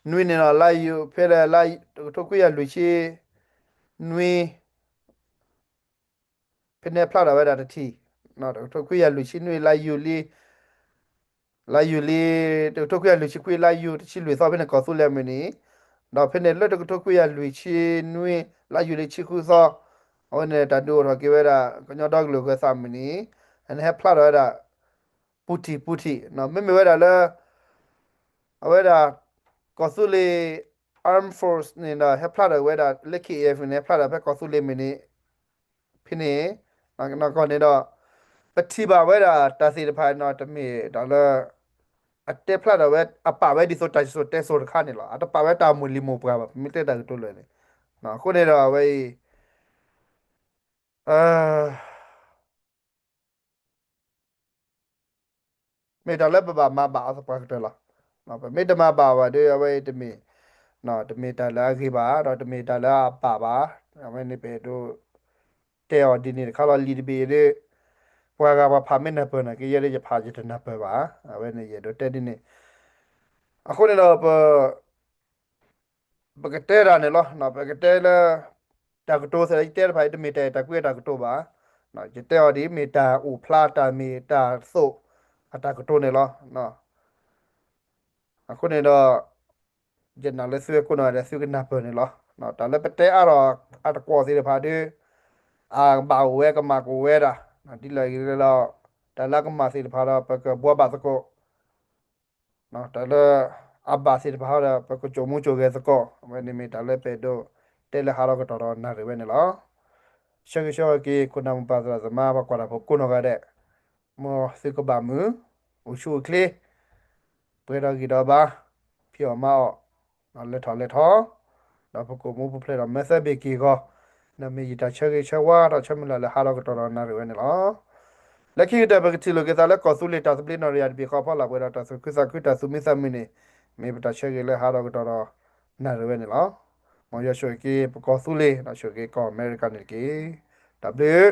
နွံန့ၣ်လီၤ, လါယူၤ ဖဲလၢ တကထိခွံကယၤလွံၢ်ဆံနွံ ဖဲန့ၣ်ဖျါထီၣ်ဝဲဒၣ်တထံၣ်, တကထိခွံကယၤလွံၢ်ဆံနွံ လါယူၤလံ လါယူၤလံ တကထိခွံကယၤလွံၢ်ဆံခွံ လါယူၤတဆံလွံၢ်သီ ဖဲန့ၣ်ကီၢ်သူလ့ၤမုၢ်နံၤ, ဒီးဖဲန့ၣ်လၢတကထိခွံကယၤလွံၢ်ဆံနွံ လါယူၤလံဆံဃုသီ, အဝဲန့ၣ်တၢ်ဒုးအိၣ်ထီၣ်က့ၤဝဲဒၣ် ကညီဒီကလုာ်ဂၢၤသးမုၢ်နံၤ, အန့ၣ်ဟဲဖျါထီၣ်ဝဲဒၣ် ပူၤထံၣ်ပူၤထံၣ်, မ့မ့ၢ်ဝဲဒၣ်လၢ အဝဲဒၣ် ကီၢ်သူလ့ၤ armed force န့ၣ်ဒီး ဟဲဖျါထီၣ်ဝဲဒၣ်လၢ ခ့ၣ်အဲၣ်ယူၣ် န့ၣ် ဟဲဖျါထီၣ်ဖဲကီၢ်သူလ့ၤမုၢ်နံၤ ဖဲန့ၣ်, နီၢ်ကီၢ်န့ၣ်ဒီး ပထံၣ်ဘၣ်ဝဲဒၣ်တၢ်သ့ၣ်တဖၣ်န့ၣ် တမ့ၢ်ဒီးလၢ အတဲဖျါထီၣ်ဝဲ အပာ်ဝဲဒ်သိးတၢ်စံၣ်စိၤတဲစိၤတခါန့ၣ်လီၤ. အတပာ်ဝဲတၢ်မိၢ်လံၤမိၢ်ပှၢ်ဘၣ် ပမ့ၢ်တဲတၢ်ကတိၤလၢာ်န့ၣ်, အဃိန့ၣ်ဒီးအဝဲအံၤ မ့ၢ်တၢ်လၢပဘၣ်မၤဘၣ်အီၤသပှၢ်ကတၢၢ်လီၤ. ပမ့ၢ်တမၤဘၣ်ဘၣ်ဒီး အဝဲတမ့ၢ်, တမ့ၢ်တၢ်လၢအဂ့ၤဘၣ် ဒီးတမ့ၢ်တၢ်လၢအပာ်ဘၣ်. အဝဲန့ၣ်ပအဲၣ်ဒိးတဲအီၤဒ်န့ၣ်တခါလီၤ. လံာ်တဘ့ၣ်အံၤဒီး ပှၤဂၤပှၤဖးမ့ၢ်နၢ်ပၢၢ်နာ်က့ ယဲဒၣ်ယဖးယတနၢ်ပၢၢ်ဘၣ်. အဝဲန့ၣ်ယအဲၣ်ဒိးတဲဒ်န့ၣ်, အဃိန့ၣ်ဒီးပ ပကတဲဒၣ်န့ၣ်လီၤ. ပကတဲလၢ တၢ်ကတိၤသ့ၣ်လၢယတဲတဖၣ်အံၤ တမ့ၢ်တၢ်အဲၣ်တၢ်ကွံအတၢ်ကတိၤဘၣ်. ယတဲအီၤဒ်အံၤ မ့ၢ်တၢ်အိၣ်ဖျါတၢ်မ့ၢ်တၢ်သိးအတၢ်ကတိၤန့ၣ်လီၤ. အဃိန့ၣ်ဒီး ယနာ်လၢသုဝဲကိးနီၢ်ဂၤဒဲး သုကနၢ်ပၢၢ်န့ၣ်လီၤ. တၢ်လၢပတဲအါထီၣ်အတကွီၢ်သ့ၣ်တဖၣ်ဒီး အဘၣ်အိၣ်ဝဲကမၣ်ကအိၣ်ဝဲဒၣ်, ဒ်လဲၣ်ဂ့ၤလဲၣ်ဒီး တၢ်လၢအကမၣ်သ့ၣ်တဖၣ်ဒီး ပကဘှီဘၣ်သကိး, တၢ်လၢအဘၣ်သ့ၣ်တဖၣ်ဒီး ပကစိာ်မူစိာ်ဂဲၤသကိး, အဝဲန့ၣ်မ့ၢ်တၢ်လၢပအဲၣ်ဒိးတဲလၢဟးထီၣ်ကတီၢ်ဒီးနၣ်ရံၣ်ဝဲန့ၣ်လီၤ. ဆၢဂ့ၤဆၢဝါက့ၤ ခိၣ်နၢ်မိၢ်ပၢ်သရၣ်သမါ ပှၤကွၢ်တၢ်ဖိကိးနီၢ်ဂၤဒဲး, မ်သုကဘၣ်မုာ်, အိၣ်ဆူၣ်အိၣ်ချ့, ပှဲၤဒီးဂံၢ်ဒီးဘါ, ဖံးအီၣ်မၤအီၣ်, လဲၤထီၣ်လဲၤထီ, ဒီးပကိာ်မူပူၤဖျဲးဒီးမဲာ်သၢဘ့ၣ်က့ၢ်အဂီၢ်, ဒီးမ့ၢ်ယတၢ်ဆၢဂ့ၤဆၢဝါ ဒီးဆၢမုၢ်လၢ်လၢဟးထီၣ်ကတီၢ်ဒီးနၣ်ရံၣ်ဝဲန့ၣ်လီၤ. လၢခံကတၢၢ် ပကထံၣ်လိာ်က့ၤသးလၢကီၢ်သူလ့ၤတၢ်သဘျ့နီၣ်ရံၣ်ယၤတဘ့ၣ်ဃီ ဖီလာ်ပှဲၤဒီးတၢ်သူၣ်ခုသးခု တၢ်သူၣ်မံသးမုာ်န့ၣ် မ့ၢ်ပတၢ်ဆၢဂ့ၤလၢဟးထီၣ်ကတီၢ်ဒီးနၣ်ရံၣ်ဝဲန့ၣ်လီၤ. မ်ယွၤဆိၣ်ဂ့ၤက့ၤပကီၢ်သူလ့ၤ ဒီးဆိၣ်ဂ့ၤက့ၤကီၢ်အမဲရကၤန့ၣ်တက့ၢ်. တၢ်ဘျုး